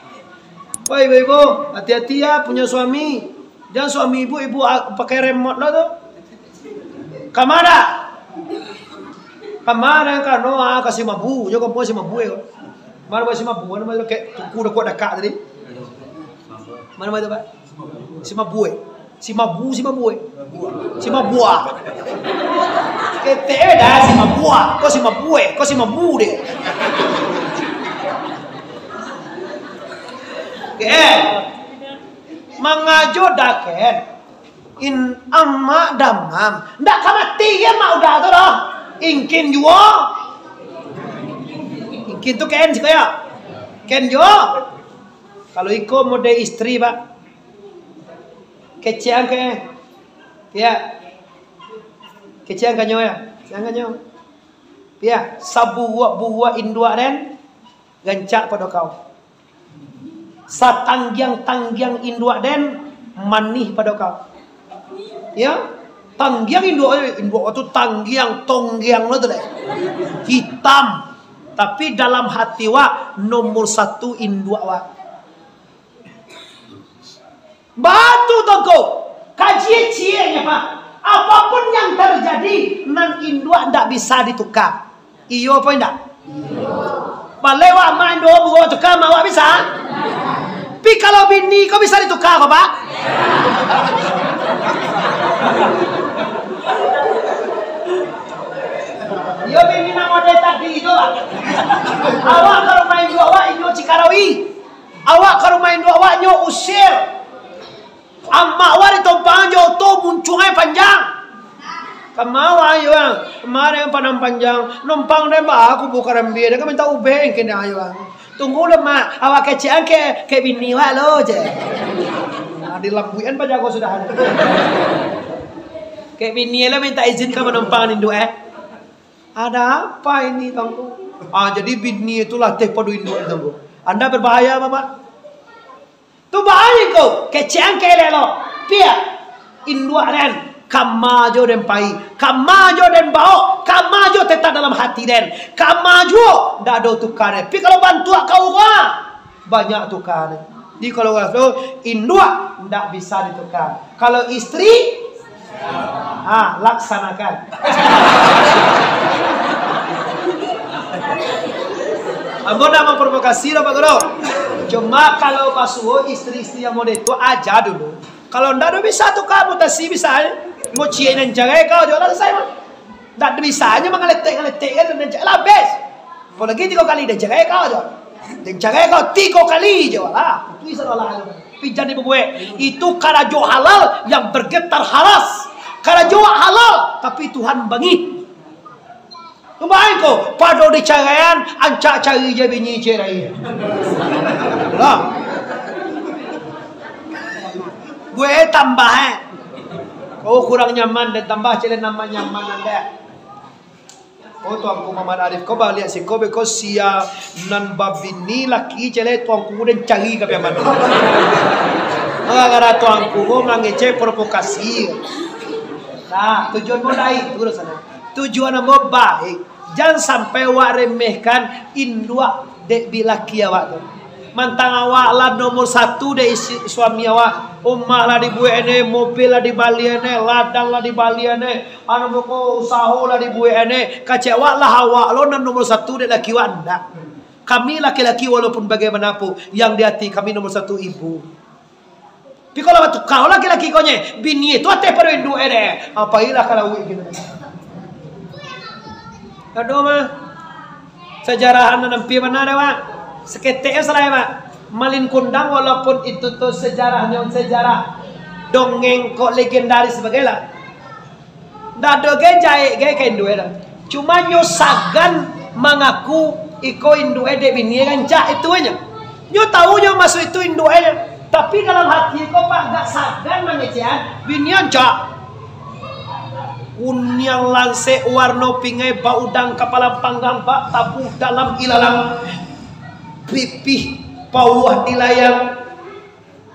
Woi, ibu-ibu, hati-hati ya, punya suami. Jan suami ibu, ibu, ah, pakai remote lo tu. Kama dak? Kama dak kano, ah, ka Simabu, nyo kampuang Simabu, eh. Mano buek Simabu, mano buek kek tuku dakak-dakak tadi. Mano buek tu, Pak? Simabu, eh. Simabu, Simabu, eh. Simabua. Ketek, eh, dah Simabua. Ko Simabu, eh. Ko Simabu deh. Oke, eh. Mangajo dah, Ken. In amak damam. Ndak ka mati, Ken, mak udah tu doh. Ingkin juo. Ingkin tu Ken, siko yo. Ken juo. Kalau iko mode istri, Pak. Kecekan ke. Pia. Kecekan ka nyo yo. Kecekan ka nyo. Pia, saburuak-buruak induak den, rancak pado kau. Satanggiang-tanggiang induak den, manih pado kau. Ya, tanggiang induak, induak tu tanggiang, tonggiang lo tu deh. Hitam. Tapi dalam hati wak, nomor satu induak wak. Batu tongko, kaji cieknyo, Pak. Apapun yang terjadi, nan induak ndak bisa ditukar. Iyo apo indak? Baleh wak mak induak buruak tukar, mak wak bisa? Pi kalau bini ko bisa ditukar ko, Pak? Iyo bini nan model tadi tu, Pak. Awak kalau main induak awak, induak Cikarawi. Awak ka rumah induak awak, nyo usir. Amak awak ditompang jo oto muncuang ai panjang. Kama awak ayo ang, kama den Padang Panjang, nompang den baa kubu karambia, den ka mintak ubek kini ayo ang. Tunggu dulu mak, awak kecekan kek, kek bini awak lo je. Nah, dilambuikan pajago sudah. Kek bini lo mintak izin ka manompang induak eh. Ada apa ini, Tongko? Ah, jadi bini itu latih pado induak, Tongko. Anda berbahaya, Bapak. Tu bahaya ko, kecekan kek elok lo. Pia, induak den, kama jo den pai, kama jo den baok, kama jo tetap dalam hati den. Kama juo, ndak ado tukar den. Pi kalau bantuak kau ko, ah. Banyak tukar ni. Jadi kalau urang tu, induak ndak bisa ditukar. Kalau istri, ha, laksanakan. Ambo ndak memprovokasi doh, Pak Guru. Cuma kalau basuo istri-istri yang model tu, aja dulu. Kalau ndak ado bisa tukar, mutasi bisa, eh. Mo ciek nan carai kau jo lah, selesai, Pak. Ndak bisanyo mangaletek-ngaletek kan, den cak lah, habis. Apolagi tigo kali, den carai kau jo. Den carai kau tigo kali jo lah. Putuih sadolah tu. Pi jan dibubuek. Itu karajo halal yang bergetar haras. Karajo halal, tapi Tuhan bangih. Baik ko, pado dicaraian, ancak cari je bini ciek lai. Lah. Buek tambah, eh. Oh, kurang nyaman, den tambah ciek lai nambah nyaman ande. Oh, Tuanku Muhammad Arif, ko baliak siko, beko sia nan babini laki ciek lai, Tuanku den cari ka Piaman. Gara-gara Tuanku ko mangecek provokasi. Nah, tujuan mo dari tu lah sana. Tujuan ambo baik. Jan sampai awak remehkan induak dek bilaki awak tu. Mantang awak lah nomor satu dek isi, suami awak. Rumah lah dibuek ne, mobil lah dibali ne, ladang lah dibali ne, anu pokok usaho lah dibuek ne. Kecek awak lah awak lo nan nomor satu dek laki awak, ndak. Kami laki-laki walaupun bagaimanapun, yang di hati kami nomor satu ibu. Tapi kalau batuka laki-laki ko nye, bini tu ateh pado induak e deh. Apa ilah kalau wik gitu. Aduh mah. Sejarah anak nampi mana ada, Pak? Seketek salah ya, Pak. Malin Kundang walaupun itu tu sejarahnyo sejarah dongeng kok legendaris bagai lah. Ndak ado gai jaek gai ka induak e doh. Cuma nyo sagan mangaku iko induak e dek bini e rancak itu aja. Nyo tahu nyo maksud itu induak e, tapi dalam hati ko Pak gak sagan mangecekan bini e rancak. Kuniang lansek warno pingai baudang kapala panggang bak tabuh dalam ilalang. Pipih pauah di layang.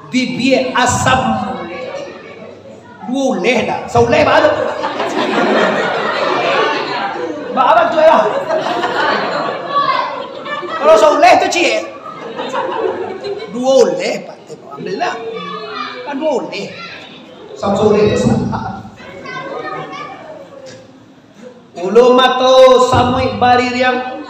Bibia asam. Duo uleh dah. Sauleh ba tu. Ba abang tu lah. Kalau sauleh tu ciek. Duo uleh, Pak. Alhamdulillah. Kan duo uleh. Sama sauleh tu sama. Ulu mato samuik baririang.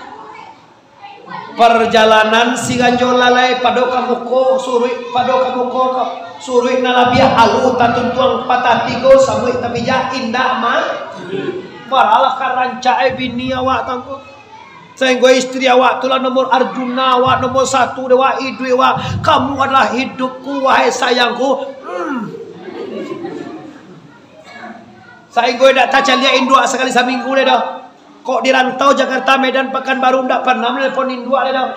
Parjalanan si Ganjo Lalai pado ka muko suruik, pado ka muko ka suruik nan labiah aluh tatuntuang patah tigo sabuik tapijak indak ma-, maralah ka rancak e bini awak tangko. Sainggo istri awak tu lah nomor Arjuna, awak nomor satu dek awak, iduik awak. Kamu adalah hidupku, wahai sayangku. Hmm. Sainggo indak tacaliak induak sakali saminggu lai doh. Kok di rantau Jakarta, Medan, Pakanbaru, ndak pernah manelpon induak lai doh.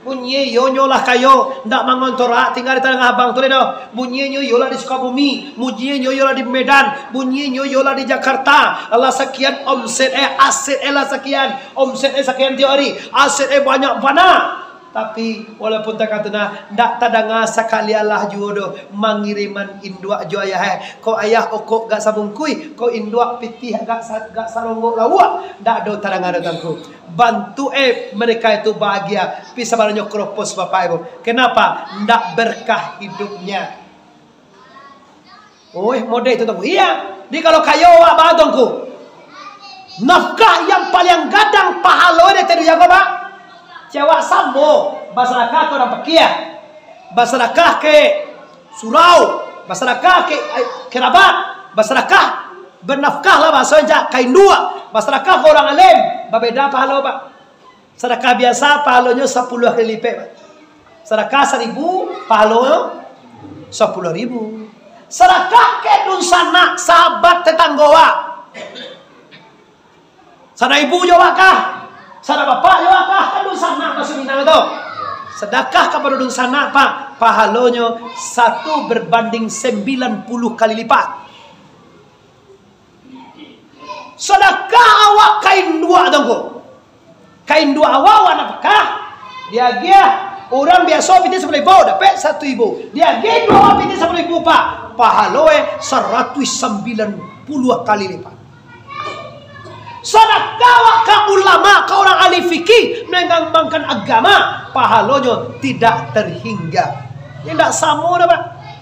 Bunyi iyo nyo lah kayo, ndak mangontorak tingga di Tanah Abang tu lai doh. Bunyi nyo iyo lah di Sukabumi, bunyi nyo iyo lah di Medan, bunyi nyo iyo lah di Jakarta. Lah sakian omset e, aset e lah sakian, omset e sakian tiok ari, aset e banyak bana. Tapi, walaupun takah tu nah, ndak tadanga sakali alah juo doh mangiriman induak jo ayah e. Kok ayah okok gak sabungkuih, kok induak pitih gak sa-, gak saronggok lauak, ndak ado tadanga doh tangku. Bantuak e mereka itu bahagia, tapi sabananyo kropos bapak ibu. Kenapa? Ndak berkah hidupnya. Oih, model itu tangku. Iya. Jadi kalau kayo awak ba tangku, nafkah yang paliang gadang pahalo dari tadi jago ba. Cewak samo, basadakah ka urang pakia, basadakah ke surau, basadakah ke, eh, kerabat, basadakah bernafkah lah bahaso jak ka induak, basadakah ka urang alim, babeda pahalo ba. Sadakah biasa, pahalonyo sapuluah kali lipek, Pak. Sadakah saribu, pahalonyo sapuluah ribu. Sadakah ka dunsanak, sahabat, tetanggo awak. Sanak ibu jo awak kah? Sanak bapak jo awak kah? Kan dunsanak basuo Minang tu. Sadakah kapado dunsanak, Pak, pahalonyo satu berbanding sembilan puluh kali lipat. Sadakah awak ka induak tu, Ngku. Ka induak awak, awak nafkah, diagiah. Urang biaso pitih sapuluah ribu, dapek satu ribu. Diagiah induak awak pitih sapuluah ribu, Pak. Pahalo e saratuih sambilan puluah kali lipat. Sadakah awak ka ulama, ka urang ahli fikih, mangambangkan agama, pahalonyo tidak terhingga. Indak samo doh, Pak.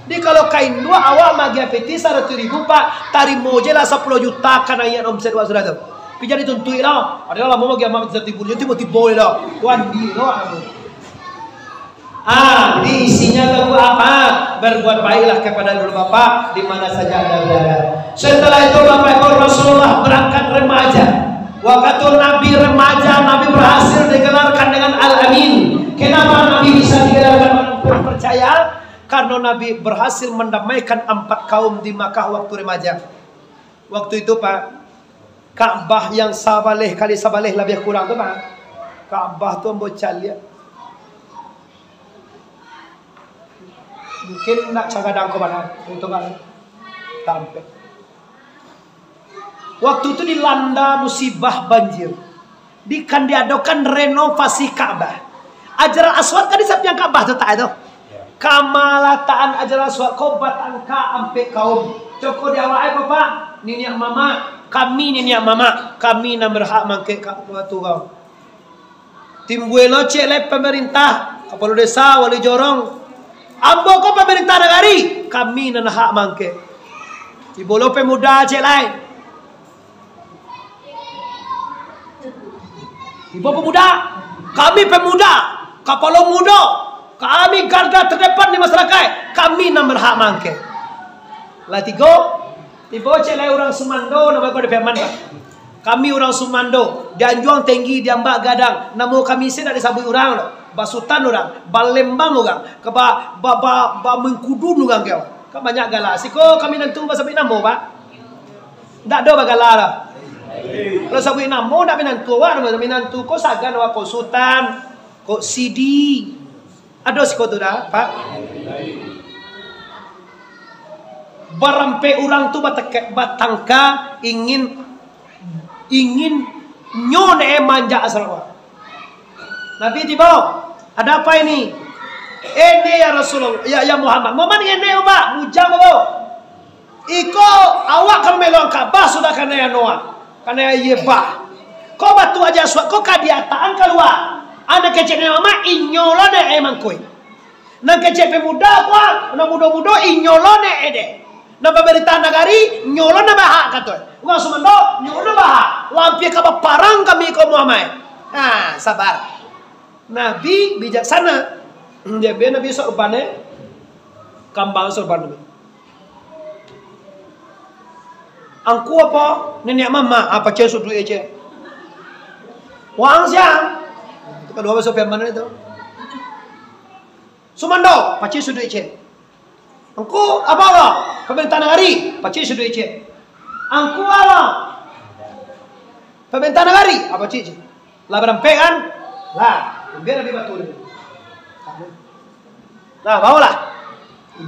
Jadi, kalau ka induak awak maagiah pitih saratuih ribu, Pak, tarimo je lah sapuluah juta kanaian omset awak sudah tu. Tapi jan dituntuik lah. Ado lah lamo maagiah pitih saratuih ribu, jan tibo-tibo je lah. Wandi lah. Ah, jadi isinya tu apa? Berbuat baiklah kepada dulu bapak di mana saja Anda berada. Setelah itu, Bapak Ibu, Rasulullah berangkat remaja. Waktu Nabi remaja, Nabi berhasil digelarkan dengan Al-Amin. Kenapa Nabi bisa digelarkan orang terpercaya? Karena Nabi berhasil mendamaikan empat kaum di Makkah waktu remaja. Waktu itu, Pak, Ka'bah yang sabaleh kali sabaleh labiah kurang tu, Pak. Ka'bah tu ambo caliak. Mungkin nak cagadang ko bana, untuak tampek. Waktu tu dilanda musibah banjir. Di, kan diadokan renovasi Ka'bah. Hajar Aswad kan di sapiang Ka'bah tu, tak itu? Kamalatakan Hajar Aswad ko batangka ampek kaum. Coko di awak ai, Bapak, niniak mamak, kami niniak mamak, kami nan berhak mangkek ka-, waktu kau. Timbua lo ciek lai pamarintah, kapalo desa, wali jorong. Ambo ko pamarintah nagari, kami nan hak mangkek. Tibo lo pemuda ciek lai. Tibo pemuda, kami pemuda, kapalo mudo, kami garda terdepan di masyarakat, kami nan berhak mangkek. Lah tigo, tibo ciek lai urang sumando, namo ko di Piaman, Pak. Kami urang sumando, di anjuang tinggi, di ambak gadang, namo kami se ndak disabuik urang doh. Basutan urang, balembang urang, ka ba, ba, ba, bamengkudun urang kau. Kan banyak gala. Siko kami nantu basabuik namo, Pak. Ndak ado bagala lah. Kalau sabuik namo ndak minantu awak, minantu ko sagan awak ko Sutan, ko Sidi. Ado siko tu dah, Pak. Barampek urang tu bateke-, batangka ingin, ingin nyo ne manjak asal awak. Nabi tibo, "Ada apa ini?" "Ini ya Rasulullah, ya, ya Muhammad." "Muhammad ngene, Pak, bujang, Pak." Iko awak ka mamelokan Ka'bah sudah kanai anu, kanai aia bah. Ko batu Hajar Aswad ko ka diatakan kalua. Anak kecek ni mama inyo lo dek ai mangkoi. Nan kecek pemuda ko, nan mudo-mudo inyo lo dek ai dek. Nan pamarintah nagari inyo lo nan bahak kato. Urang sumando inyo lo nan bahak. Lampia ka baparang kami ko Muhammad. Ha, sabar. Nabi bijaksana. Diambiak Nabi sorban, eh. Kambang sorban Nabi. Angku apa? Niniak mamak, apa cia suduik cia. Wang siang. Itu kalau apa sopian mana itu? Sumando, pacik suduik cia. Angku apa Allah? Pemerintah nagari, pacik suduik cia. Angku Allah. Pemerintah nagari, apa cik cik? Lah barampek kan? Lah, ambiak Nabi batu tu. Nah, baolah.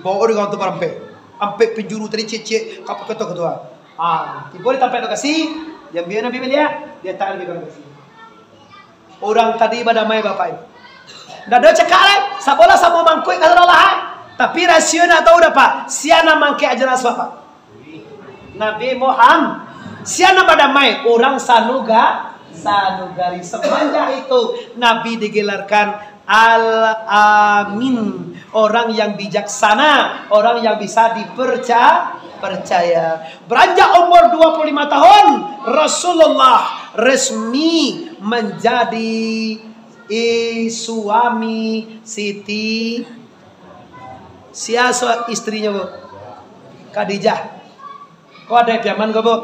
Bawa dengan tu barampek. Ampek penjuru tadi cek-cek, kapa ketua-ketua. Ah, tiba di tampek lokasi, diambiak Nabi baliak, diatakan Nabi lokasi. Orang tadi badamai bapak ini. Ndak ada cakak lai, sabolah samo mangkuik ka Allah, eh. Tapi rasio nak tahu dah, Pak. Sia nan mangkek Hajar Aswad, Pak. Nabi Muhammad. Sia nan badamai, urang sanuga-, sanugari. Semenjak itu, Nabi digelarkan Al-Amin, orang yang bijaksana, orang yang bisa diperca-, percaya. Beranjak umur dua puluh lima tahun, Rasulullah resmi menjadi suami Siti Sia so istrinyo, Bu? Khadijah. Ko ado Piaman ko, Bu?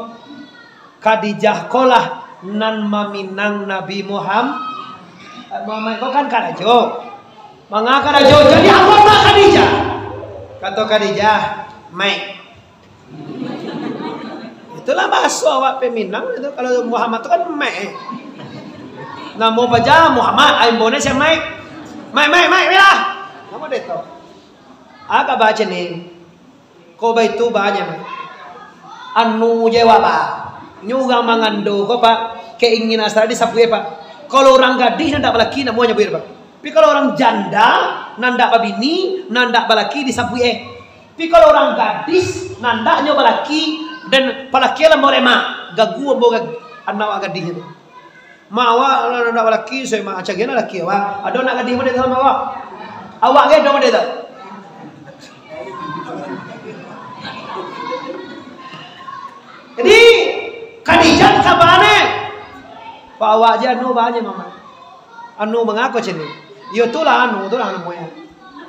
Khadijah ko lah nan maminang Nabi Muham-, Muhammad ko kan karajo. Manga karajo, jadi ambo nak Khadijah. Kato Khadijah, "Maik." Itulah bahaso awak Peminang itu. Kalau Muhammad tu kan Maik. Namo paja Muhammad, ai ambo ni sia Maik. Maik, Maik, Maik, bilah. Namo deh tu? Aka baca ni. Ko baitu banyak, Maik. Anu je wak ba. Nyo urang mangando ko, Pak. Keinginan asa disabuik, Pak. Kalau urang gadih nan dak balaki, namo nyabuik, Pak. Tapi kalau urang janda, nan dak babini, nan dak balaki, disabuik, eh. Tapi kalau urang gadih, nan dak nyo balaki, dan palaki lah mau remak, gagu ambo gag-, anak awak gadih tu. Mak awak lah ndak balaki, so mak acagian lah laki awak. Ado nak gadih model tu mak awak? Awak ke ado model tu? Jadi, Khadijah sabar ni. Pak awak je anu banyak mama. Anu mangako cini. Iyo tu lah anu, tu lah anu moyang.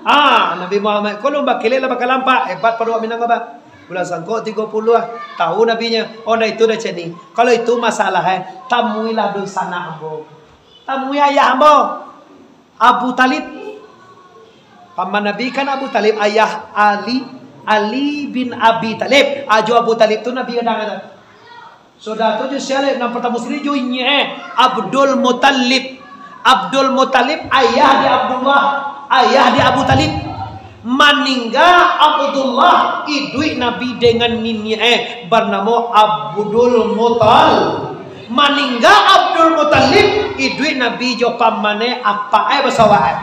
Ah, Nabi Muhammad ko lun bakilek lah bakalampak, hebat pado Minangkabau. Bulan sangko tigo puluah, tahu Nabi nyo. Oh, ndak itu dah cini. Kalau itu masalah, eh, tamuilah dunsanak ambo. Tamui ayah ambo. Abu Talib. Paman Nabi kan Abu Talib, ayah Ali, Ali bin Abi Talib. Ajo Abu Talib tu Nabi kadang kata. Sudah tu jo sia lai, nan partamo sakali jo inyiak e, Abdul Muttalib. Abdul Muttalib ayah di Abdullah, ayah di Abu Talib. Maningga Abdullah, iduik Nabi dengan niniak e, banamo Abdul Muttalib. Maningga Abdul Muttalib, iduik Nabi jo paman e, apak e, baso apak e.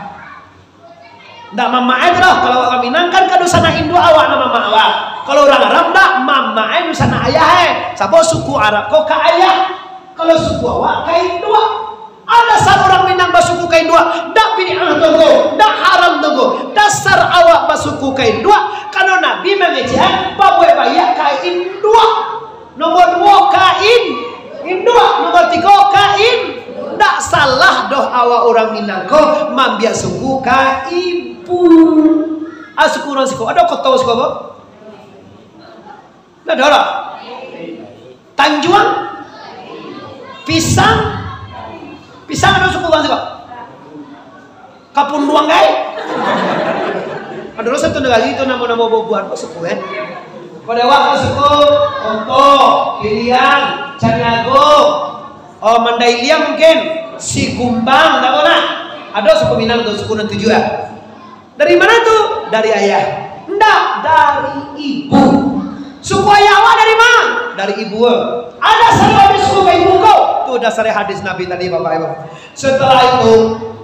Ndak mamak e tu doh. Kalau urang Minang kan ka dunsanak induak awak nan mamak awak. Kalau urang Arab ndak, mamak e dunsanak ayah e. Sabab suku Arab ko ka ayah. Kalau suku awak ka induak. Ado sa urang Minang basuku ka induak, ndak bid'ah tu ko, ndak haram tu ko. Dasar awak basuku ka induak, karano Nabi mangecek babuek baiak ka induak. Nomor duo ka in-, induak, nomor tigo ka in-, ndak salah doh awak urang Minang ko mambiak suku ka ibu. Ah, suku urang siko, ado koto siko ko? Ndak ado lah. Tanjuang, Pisang, Pisang ado suku urang siko? Kapunduang gai. Ado lo satu nagari tu namo-namo buah-buahan ko suku, eh. Kalau awak ko suku, Onto, Piliang, Caniago, oh, Mandailing mungkin, Sikumbang, ndak ko nah. Ado suku Minang tu, suku nan tujuah. Dari mana tu? Dari ayah. Ndak, dari ibu. Suku ayah awak dari ma? Dari ibu. Ado salah dari suku ka ibu ko. Tu dasar hadis Nabi tadi, Bapak Ibu. Setelah itu,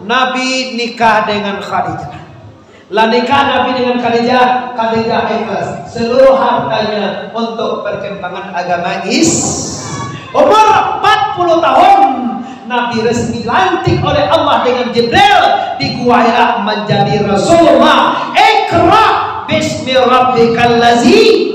Nabi nikah dengan Khadijah. Lah nikah Nabi dengan Khadijah, Khadijah ikhlas seluruh hartanya untuk perkembangan agama Is-, umur empat puluh tahun, Nabi resmi dilantik oleh Allah dengan Jibril di Gua Hira menjadi Rasulullah. Iqra bismi rabbikal ladzi.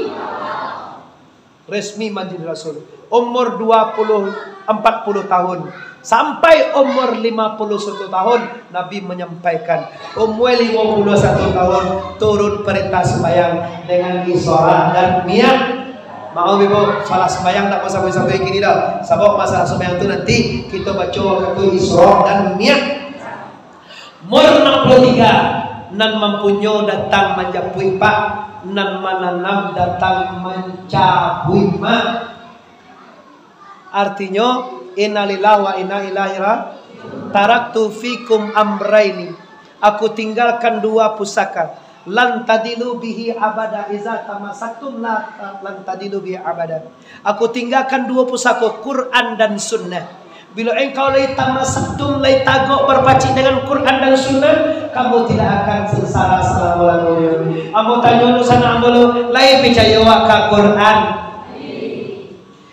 Resmi manjadi rasul. Umur dua puluh, empat puluh tahun. Sampai umur lima puluh satu tahun, Nabi menyampaikan. Umur lima puluh satu tahun, turun perintah sembahyang dengan Isra dan Mi'raj. Maaf, Ibu, salah sembahyang tak usah sampai kini dah. Sabab masalah sembahyang tu nanti kita baca waktu Isra dan Mi'raj. Umur enam puluh tiga, nan mampunyo datang manjapuik, Pak, nan mananam datang mancabuik, Mak. Artinyo, innalillahi wa inna ilaihi ra-, taraktu fikum amraini. Aku tinggalkan dua pusaka. Lan tadilu bihi abada, iza tamasaktum la ta-, lan tadilu bihi abada. Aku tinggalkan dua pusako, Quran dan Sunnah. Bilo engkau lai tamasaktum, lai tagok barpacik dengan Quran dan Sunnah, kamu tidak akan sengsara salamo-lamonyo. Ambo tanyo dunsanak ambo lo, lai picayo awak ka Quran?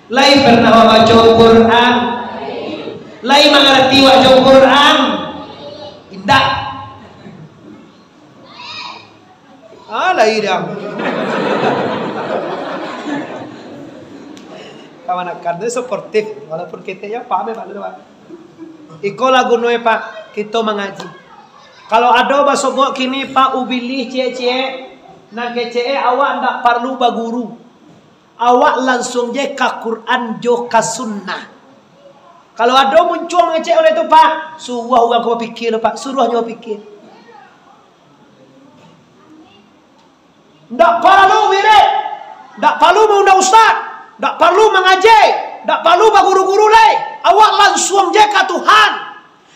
Lai pernah babaco Quran? Lai mangarati awak jo Quran? Indak. Ah, lai dang. Kamanakan tu sportif, walaupun keteknyo paham, Pak, tu, Pak. Iko lah guno e, Pak, kito mangaji. Kalau ado basogok kini, Pak, ubilih ciek-ciek, nan kecek e, awak ndak parlu baguru. Awak lansuang je ka Quran jo ka Sunnah. Kalau ado muncuang mangecek urang tu, Pak, suruah urang ko bapikia lo, Pak, suruah nyo bapikia. Ndak paralu wirid, ndak paralu maundang ustaz, ndak paralu mangaji, ndak paralu baguru-guru lai. Awak lansuang je ka Tuhan,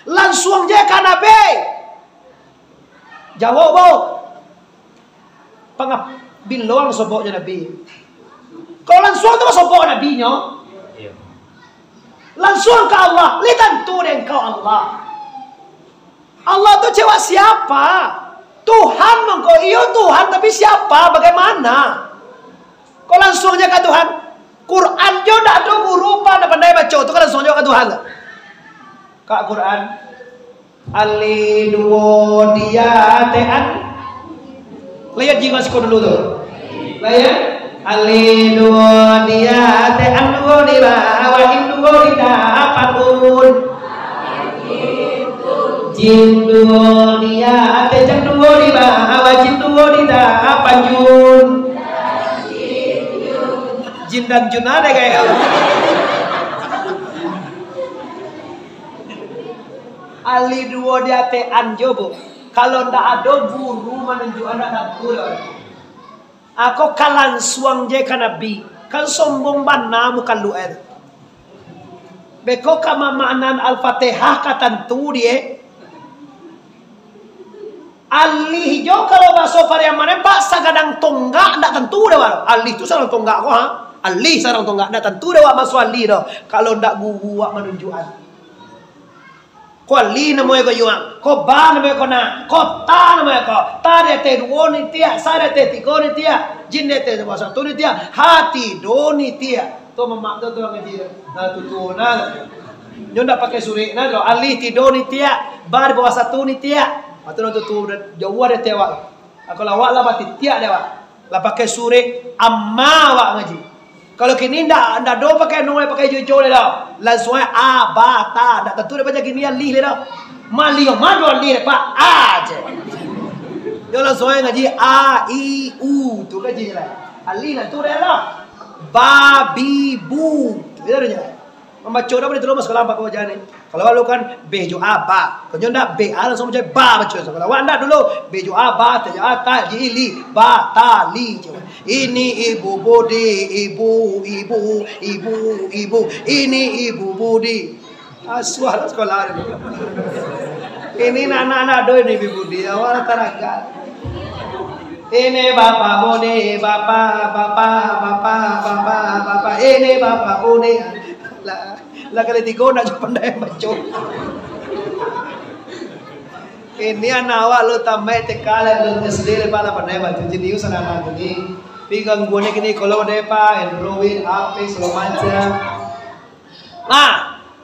lansuang je ka Nabi. Jawab, bo. Pangap-, bilang soboknyo Nabi. Kalau lansuang tu sobok Nabi nyo. Lansuang ka Allah, lai tantu dek engkau Allah. Allah tu cewek siapa? Tuhan mangko, iyo Tuhan, tapi siapa, bagaimana? Kok lansuang je ka Tuhan? Quran jo ndak ado guru, Pak, ndak pandai baco tu, kok lansuang je ka Tuhan? Ka Quran. Alif duo dia te an. Lihat jiwa siko dulu tu. Lihat. Alif duo dia te an duo di bawah, in duo di dapan, un. Jim duo dia te jam duo di bawah, jim duo di dapan, jun. Jin dan jun ado gaya. Alif duo di ateh an jo, Bu. Kalau ndak ado guru manunjuakan, ndak tantu doh. Ako ka lansuang je ka Nabi. Kan sombong bana mukaluak e tu. Beko ka mamaknan Al-Fatihah ka tantu die. Alih jo kalau baso Pariaman, Pak, sagadang tonggak ndak tantu doh, Pak. Alih tu sagadang tonggak ko, ha? Alih sagadang tonggak ndak tantu doh, Pak, maso alih doh. Kalau ndak guru wak manunjuakan. Ko alih namonyo ko yuang, ko ba namonyo ko na, ko ta namonyo ko. Ta di ateh duo nitiak, sa di ateh tigo nitiak, jim di ateh satu nitiak, ha tido nitiak. Tu mamak tu, tu ngaji tu. Nah, tu tu nah. Nyo ndak pakai surek nah, lo alih tido nitiak, ba di bawah satu nitiak. Patu tu tu jauah di ateh awak. Kalau awak lah batitiak dek awak. Lah pakai surek amma awak ngaji. Kalau kini ndak, ndak do pakai nung, pakai jojo le dah. Langsung ai a, ba, ta, ndak tantu dek baca kini alih le dah. Malih ma do alih, Pak, a je. Yo langsung ai ngaji a, i, u, tu ngaji je lah. Alih lah tu dek lah. Ba, bi, bu. Tu je lah. Mambaco dah buliah tu lo, mas, kalau ampek baco ni. Kalau awak lo kan, be jo a, ba. Kalau nyo ndak, be a langsung baco ba, baco. Kalau awak ndak dulu, be jo a, ba, ta jo a, ta, ji, i, li, ba, ta, li, jo. Ini ibu Budi, ibu, ibu, ibu, ibu. Ini ibu Budi. Ah, suara sekolah ni. Ini anak-anak do ini ibu Budi, awak tarangkan. Ini bapak Budi, bapak, bapak, bapak, bapak, bapak. Ini bapak Budi. Lah. Lah kali tigo ndak jo pandai baco. Ini anak awak lo tamaik T K lah, lo S D lah, Pak, lah pandai baco. Jenius anak-anak ko ni. Tapi gangguannyo kini, kalau ado, Pak, Android, H P, segala macam. Nah,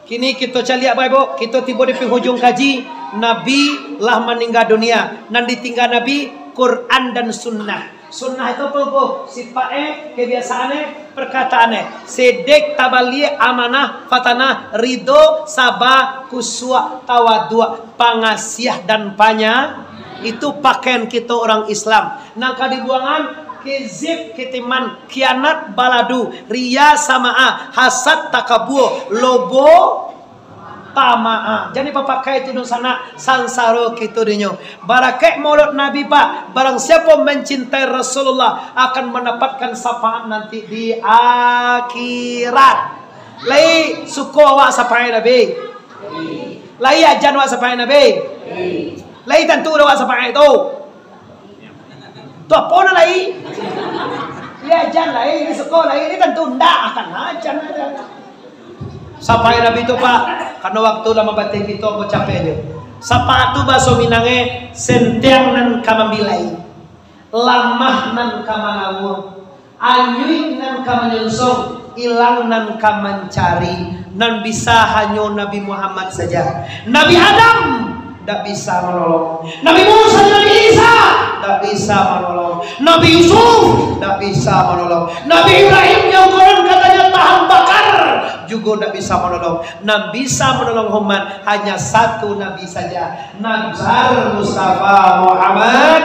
kini kito caliak bae, Bu. Kito tibo di penghujung kaji. Nabi lah maningga dunia. Nan ditingga Nabi, Quran dan Sunnah. Sunnah itu apo, Bu? Sipaik e, kebiasaan e, perkataan e. Siddiq, tabligh, amanah, fatanah, ridho, saba, khusyuk, tawaduk, pangasiah dan panya-, itu pakaian kito urang Islam. Nan ka dibuangan, kizib, kitiman, kianat, baladu, riya, samaah, hasad, takabur, lobo, tamaa. Jadi papakai tu dunsanak, sansaro kito dinyo. Barakaik Maulud Nabi, Pak. Barang siapo mancintai Rasulullah akan mandapatkan syafaat nanti di akhirat. Lai suko awak syafaat Nabi? Lai ajan awak syafaat Nabi? Lai tantu awak syafaat tu? Tu apo nan lai? Lai ajan lai, lai suko lai, lai tantu ndak akan ajan aja. Syafaat Nabi tu, Pak, karano waktu lah mambateh kito, ambo capek aja. Syafaat tu bahaso Minang e, sentiang nan ka mambilai, lamah nan ka mangawua, anyuik nan ka manyonsong, ilang nan ka mancari, nan bisa hanyo Nabi Muhammad saja. Nabi Adam ndak bisa manolong. Nabi Musa jo Nabi Isa ndak bisa manolong. Nabi Yusuf ndak bisa manolong. Nabi Ibrahim yang konon katonyo tahan bakar jugo ndak bisa manolong. Nan bisa manolong umat hanya satu Nabi saja, Nabi besar Mustafa Muhammad.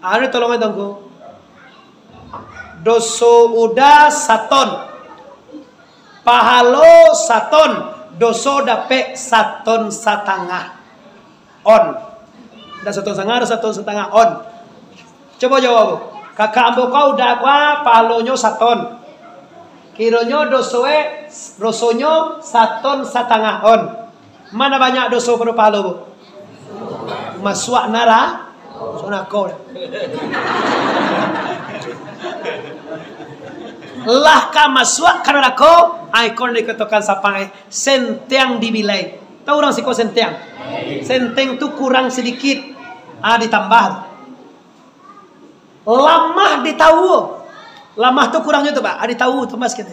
Anu tolong itu, Ngku. Doso uda saton, pahalo saton, doso dapek saton satangah. On. Ndak saton satangah, saton satangah on. Coba jawab. Kakak ambo kau uda kua pahalonyo saton. Kironyo doso e, dosonyo saton satangah on. Mana banyak doso pado pahalo, Bu? Masuak nara-, masuak narako. Lah ka masuak ka narako, ai kon dikatokan sapai, sentiang dibilai. Tahu urang siko sentiang? Sentiang tu kurang sedikit, ah, ditambah. Lamah ditahu. Lamah tu kurangnyo tu, Pak. Ah, ditahu tu mas kini.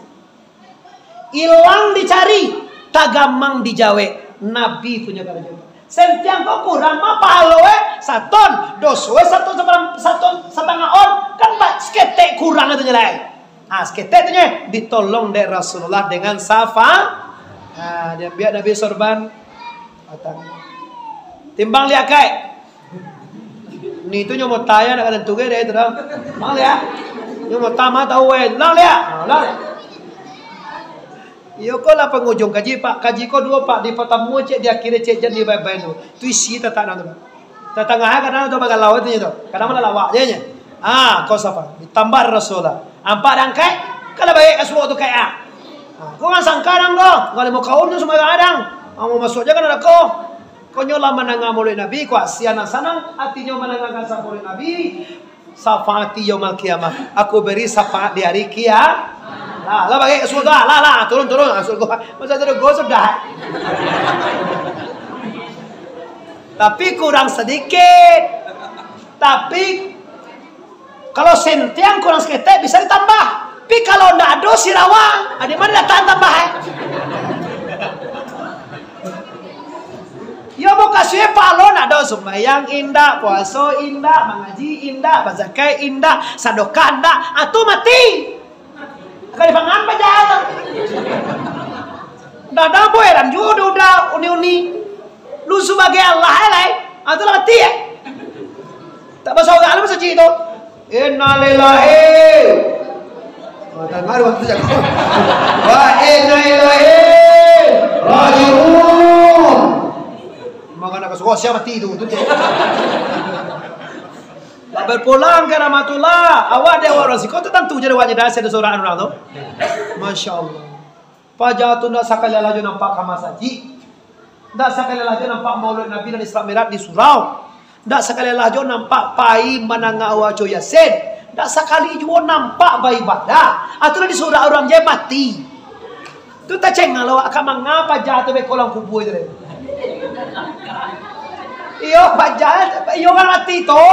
Ilang dicari, tagamang dijawek. Nabi punyo karajo. Sentiang ko kurang mah pahalo e saton, doso e saton, saton satangah on. Kan, Pak, saketek kurang tu nyo lai. Ah, saketek tu nyo ditolong dek Rasulullah dengan syafa-, ah, diambiak Nabi sorban. Timbang liak kai. Ni tu nyo mota yo, nak ka tantu ge deh tu dah. Mang liak. Nyo mota mah tahu weh. Lang liak. Ha, lang liak. Iyo ko lah pangujung kaji, Pak. Kaji ko duo, Pak. Di patamo cek, di akhir cek, jan di bae-bae tu. Tu isi tatak nah tu, Pak. Tatangah kadang tu bagalau tu nyo tu. Kadang malah lawak je nyo. Ah, ko sapa? Ditambah Rasulullah. Ampak dangkai. Kalau baiak ka suok tu kayak ah. Ha, ko kan sangka dang ko. Kalau mau kaum tu semua kadang. Ha, mau masuk aja kan ada ko. Konyo lah mandanga Maulid Nabi, ko asian lah sanang. Artinyo mandangakan sa Maulid Nabi. Syafaati yaumal qiyamah. Aku beri syafaat di hari kia. Lah, lah baiak ka surga. Lah, lah, turun, turun. Ha, surga. Masa tu go sudah. Tapi kurang sedikit. Tapi kalau sentiang kurang saketek bisa ditambah. Tapi kalau ndak ado sirawa, di ma datang tambah eh? Yo mukasuik pahalo ndak ado, sumbayang indak, puaso indak, mangaji indak, bazakat indak, sadokah indak, atu mati. Kali pangan paja tu. Ndak ado buah heran juo udah uni-uni. Lu sabagai Allah eh lai. Ah, tu lah mati eh. Tak basorak lah masajik tu. Innalillahi. Oh, tak malu waktu tu jago. Wa inna ilaihi raji'un. Mangana ka surau sia mati tu, tu je. Lah bapulang ka rahmatullah. Awak dek awak urang siko tu tantu je awak je dah sia surau urang tu. Masya Allah. Paja tu ndak sakali lah jo nampak ka masajik. Ndak sakali lah jo nampak Maulid Nabi dan Isra Mi'raj di surau. Ndak sakali lah jo nampak pai mandanga waco Yasin. Ndak sakali juo nampak baibadah. Atu lah di surau urang je mati. Tu tacengang lo awak ka manga paja tu beko dalam kubua tu. Iyo, paja, iyo urang mati tu.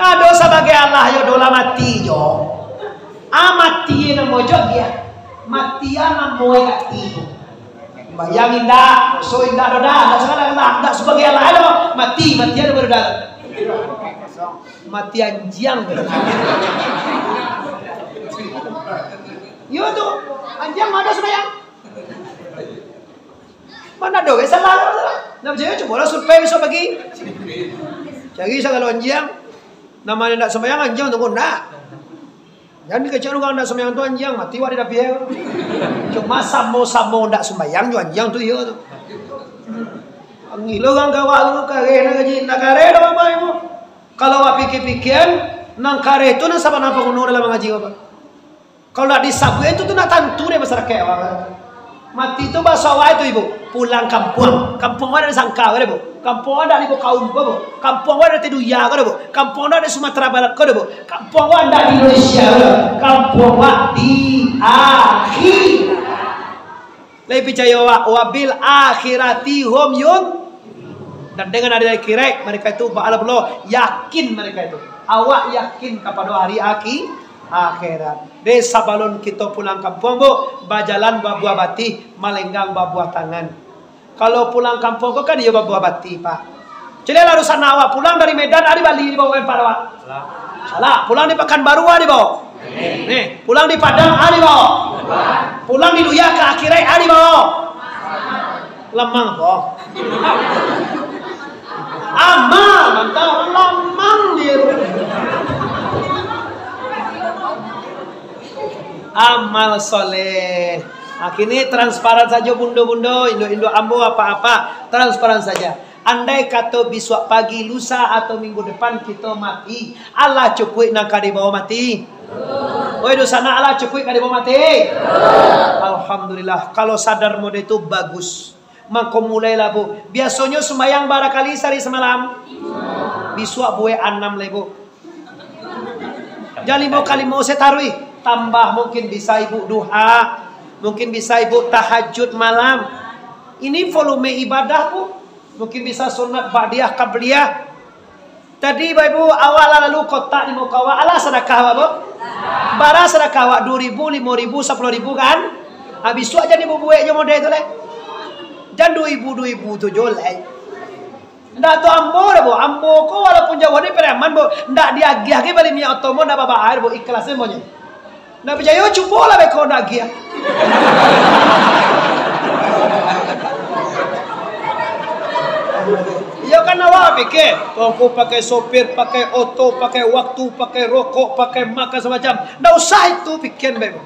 Nah, doso sabagai Allah yo doh lah mati jo. Ah, mati namo jo dia. Mati ah namo kati. Bayang indak, so indak doh dah, indak salah Allah, indak sabagai Allah ado. Mati, mati ado baru dah. Mati anjiang. Yo tu, anjiang ado sumbayang. Mana ado, eh, salah. Nak percaya, cubolah survei besok pagi. Cari sagalo anjiang. Nama dia ndak sumbayang, anjiang tu pun ndak. Jan dikecek urang ndak sumbayang tu anjiang, mati wak di dapia. Cuma samo-samo ndak sumbayang jo anjiang tu iyo tu. Gilo urang ka awak tu, kareh nak gaji, nak kareh dah bapak ibu. Kalau awak pikir-pikir, nan kareh tu nan sabana paguno dalam mangaji bapak. Kalau ndak disabuik tu, tu ndak tantu dek masarakaik awak. Mati tu baso awak tu, Ibu, pulang kampuang. Kampuang awak ndak di Sangka ko deh, Bu. Kampuang awak ndak di Baukaum ko, Bu. Kampuang awak ndak di Duya ko deh, Bu. Kampuang awak ndak di Sumatera Barat ko deh, Bu. Kampuang awak ndak di Indonesia ko deh. Kampuang awak di akhirat. Lai picayo awak, wabil akhirati hum yun. Dan dengan adanya akhirat, mereka itu baalah pulo yakin mereka itu. Awak yakin kapado hari aki-, akhirat. Deh, sabalun kito pulang kampuang, Bu, bajalan babuah batih, malenggang babuah tangan. Kalau pulang kampuang ko kan iyo babuah batih, Pak. Caliaklah, dunsanak awak pulang dari Medan, ah, di Bali dibaok ka Padang awak. Salah. Pulang di Pakanbaru, ah, dibaok. Nih, pulang di Padang, ah, dibaok. Pulang di dunia ka akhirat, ah, dibaok. Lamang apo? Amal, mantap, lamang dia. Amal soleh. Nah, kini transparan saja, bundo-bundo, induk-induk ambo, apa-apa, transparan saja. Andai kato bisuak pagi, lusa, atau minggu depan kito mati, alah cukuik nan ka dibaok mati? Oi, dunsanak, alah cukuik ka dibaok mati? Alhamdulillah, kalau sadar model itu bagus. Mangko mulailah, Bu. Biasonyo sumbayang bara kali sahari samalam? Bisuak buek anam lai, Bu. Jan limo ka limo se taruih. Tambah, mungkin bisa ibu duha, mungkin bisa ibu tahajud malam. Ini volume ibadah, Bu. Mungkin bisa sunat ba'diyah, qabliyah. Tadi, Bapak Ibu, awak lah lalu kotak di muko awak. Alah sadakah awak, Bu? Bara sadakah awak? Duo ribu, limo ribu, sapuluah ribu, kan? Habis tu aja dibubuek jo model tu, leh. Jan duo ribu, duo ribu tu jo, leh. Ndak tu ambo dah, Bu. Ambo ko walaupun jauah di Pariaman, Bu, ndak diagiah ge bali minyak oto, Bu, ndak babayar, Bu. Ikhlas ambo nyo. Ndak picayo, cubolah beko ndak agiah. Iyo kan, awak pikir, tuangku pakai sopir, pakai oto, pakai waktu, pakai rokok, pakai makan samacam. Ndak usah itu pikian beko.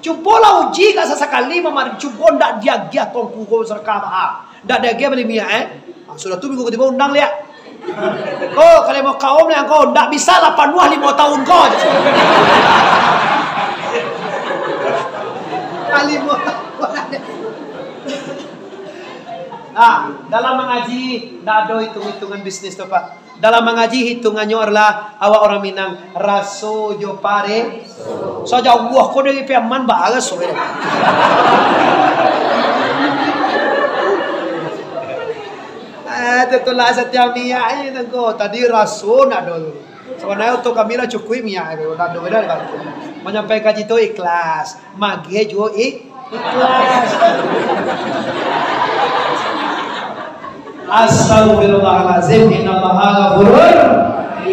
Cubolah uji ka sasakali, mamari, cubo ndak diagiah tuangku ko sadakah, ah. Ndak diagiah bali minyak, eh. Ah, sudah tu minggu katigo undang liak. Ko, kalau mau kaum ni, ko ndak bisa lah panuah limo tahun ko. Limo tahun. Ah, dalam mangaji, ndak ado hitung-hitungan bisnis tu, Pak. Dalam mangaji, hitungannyo adalah awak urang Minang, raso jo pare. Sajauah ko dari Piaman, baraso, eh. Eh, tu tulah satiap niat, eh, tangko. Tadi raso ndak ado. Sabananyo oto kami lah cukuik minyak, eh, ndak ado, ndak ado. Manyampaikan kaji tu ikhlas. Mageh juo ik-, ikhlas. Astagfirullahalazim, innallaha ghafurur.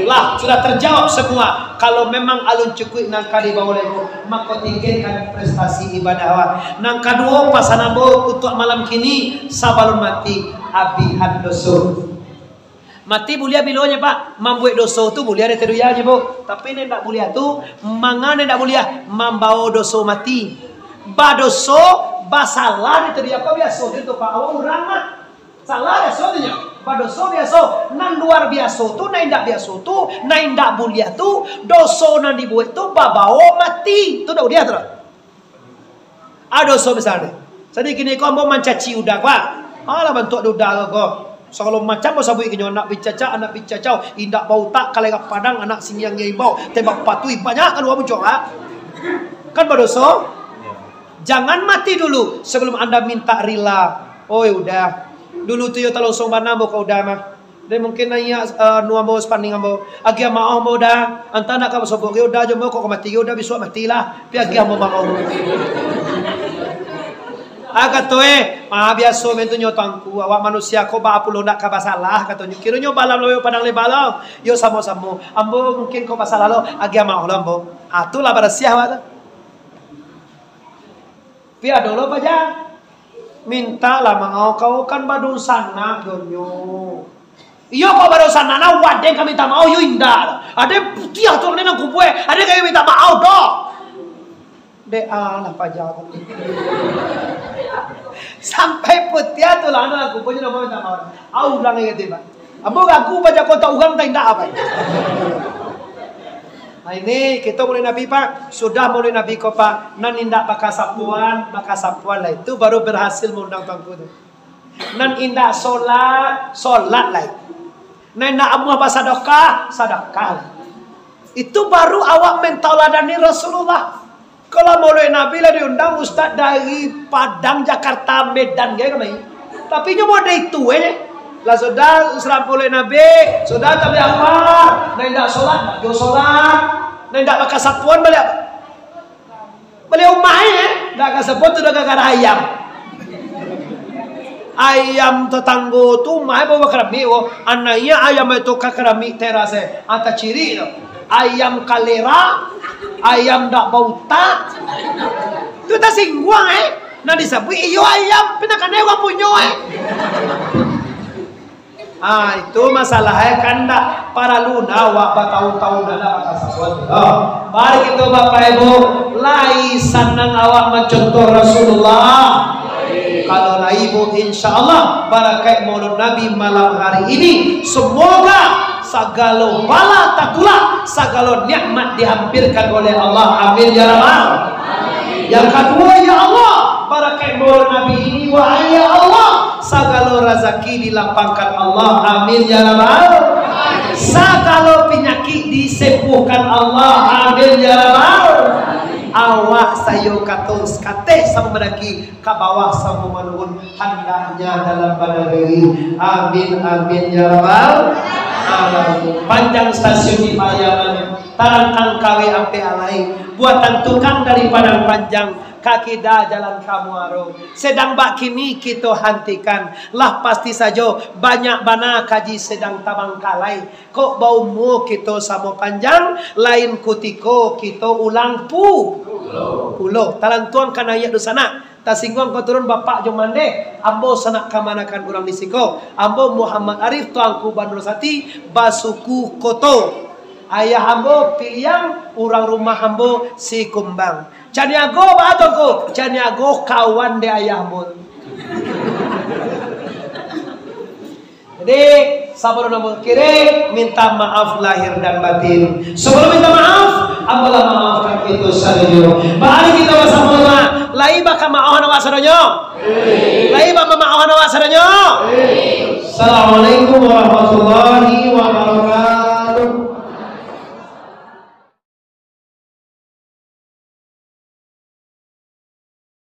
Lah, sudah terjawab semua. Kalau memang alun cukuik nan ka dibawa lego, mako tinggikan prestasi ibadah awak. Nan kaduo, pasan ambo untuk malam kini, sabalun mati, abihan doso. Mati buliah bilonyo, Pak? Mambuek doso tu buliah dari dunia nyo, Bu. Tapi nan indak buliah tu, manga nan indak buliah, mambawo doso mati. Badoso, basalah dari dunia ko biaso tu, Pak. Awak urang mah. Salah biaso tu nyo. Badoso biaso. Nan luar biaso tu, nan indak biaso tu, nan indak buliah tu, doso nan dibuek tu babawo mati. Tu indak buliah tu. Ado so misalnyo. Jadi kini ko ambo mancaci Uda, Pak. Alah bantuak Uda ko. Sagalo macam ambo sabuik inyo, anak bincacak, anak bincacau, indak bautak, kalerah padang, anak singiang imbau, tembak patuih, banyak kan urang muncul, Pak. Kan badoso? Jangan mati dulu sebelum Anda minta rila. Oi Uda. Dulu tu yo talonsong bana ambo ka Uda mah. Dek mungkin naiak, eh, anu ambo, spanding ambo. Agiah maoh ambo, Da. Antah nak ka basobok ge Uda jo ambo, kok ka mati ge Uda, bisuak matilah. Pi agiah ambo maoh. Ah, kato e, ah, biaso men tu nyo Tuangku, awak manusia ko baa pulo ndak ka basalah, katonyo. Kironyo balam lo, yo padang leba lo, yo samo-samo. Ambo mungkin kok basalah lo, agiah maoh lo ambo. Ah, tu lah barasiah awak tu. Pi ado lo paja. Mintalah maoh, kau kan badunsanak donyo. Iyo, kok badunsanak, nah, wadeng ka minta maoh, yo indak. Ado putiah tu, ado nan kubue, ado ka minta maoh doh. Dek alah paja ko. Sampai putiah tu lah, ado nan kubue, nyo minta maoh. Au urang ingat tiba. Ambo ragu paja ko tak urang tak indak apo. Nah, ini kito Maulid Nabi, Pak. Sudah Maulid Nabi ko, Pak, nan indak bakasapuan, bakasapuan lah. Itu baru berhasil mengundang Tuanku tu. Nan indak solat, solat lah. Nan indak amuah basadakah, sadakah lah. Itu baru awak mentauladani Rasulullah. Kalau Maulid Nabi lah diundang ustaz dari Padang, Jakarta, Medan, kayak kami. Tapi nyo model itu aja. Lah sudah, serampun Maulid Nabi, sudah tapi apa? Nah, indak solat, jo solat. Nah, indak bakasapuan baliak. Baliak umah, eh? Indak kasapuan tu dah gara-gara ayam. Ayam tetanggo tu, main bawa keramik, oh. Anaknya ayam itu ka keramik teras, eh. Anta ciri tu. Ayam kalera, ayam dak bautak. Tu tasingguang, eh. Nah, disabuik, iyo ayam, pina kanai urang punyo, eh. Ah, itu masalah, eh, kan ndak paralu nah awak bataun-taun ndak bakasatuan tu. Mari kito Bapak Ibu, lai sanang awak mancontoh Rasulullah. Kalau lai, Bu, insya Allah, barakat Maulid Nabi malam hari ini, semoga sagalo bala tatulak, sagalo nikmat dihampirkan oleh Allah. Amin ya rabbal. Yang kaduo, ya Allah, barakat Maulid Nabi ini, wahai ya Allah, sagalo razaki dilapangkan Allah. Amin ya rabbal. Sagalo panyakik disembuhkan Allah. Amin ya rabbal. Awak sayo kato sakateh samo mandaki, ka bawah samo manurun, handaknya dalam badan diri. Amin, amin, ya rabbal alamin. Panjang stasiun di Pariaman, tarantang kawin ampek alai, buatan tukang dari Padang Panjang, ka kida jalan ka Muaro. Sedang bak kini kito hantikan, lah pasti sajo banyak bana kaji sedang tabangkalai. Kok baumua kito samo panjang, lain kutiko kito ulang pu-, pulo. Talantuang ka naiak dunsanak, tasingguang ka turun bapak jo mandeh, ambo sanak kamanakan urang di siko. Ambo Muhammad Arif, Tuanku Banua Sati, basuku koto. Ayah ambo Piliang, urang rumah ambo Sikumbang. Caniago baa tu ko? Caniago kawan dek ayah ambo. Jadi, Sabalun ambo kirim, minta maaf lahir dan batin. Sabalun minta maaf, ambo lah maafkan kito sadonyo. Baa kito basamo, lai ba ka maohan awak sadonyo? Lai ba mamaohan awak sadonyo? Assalamualaikum warahmatullahi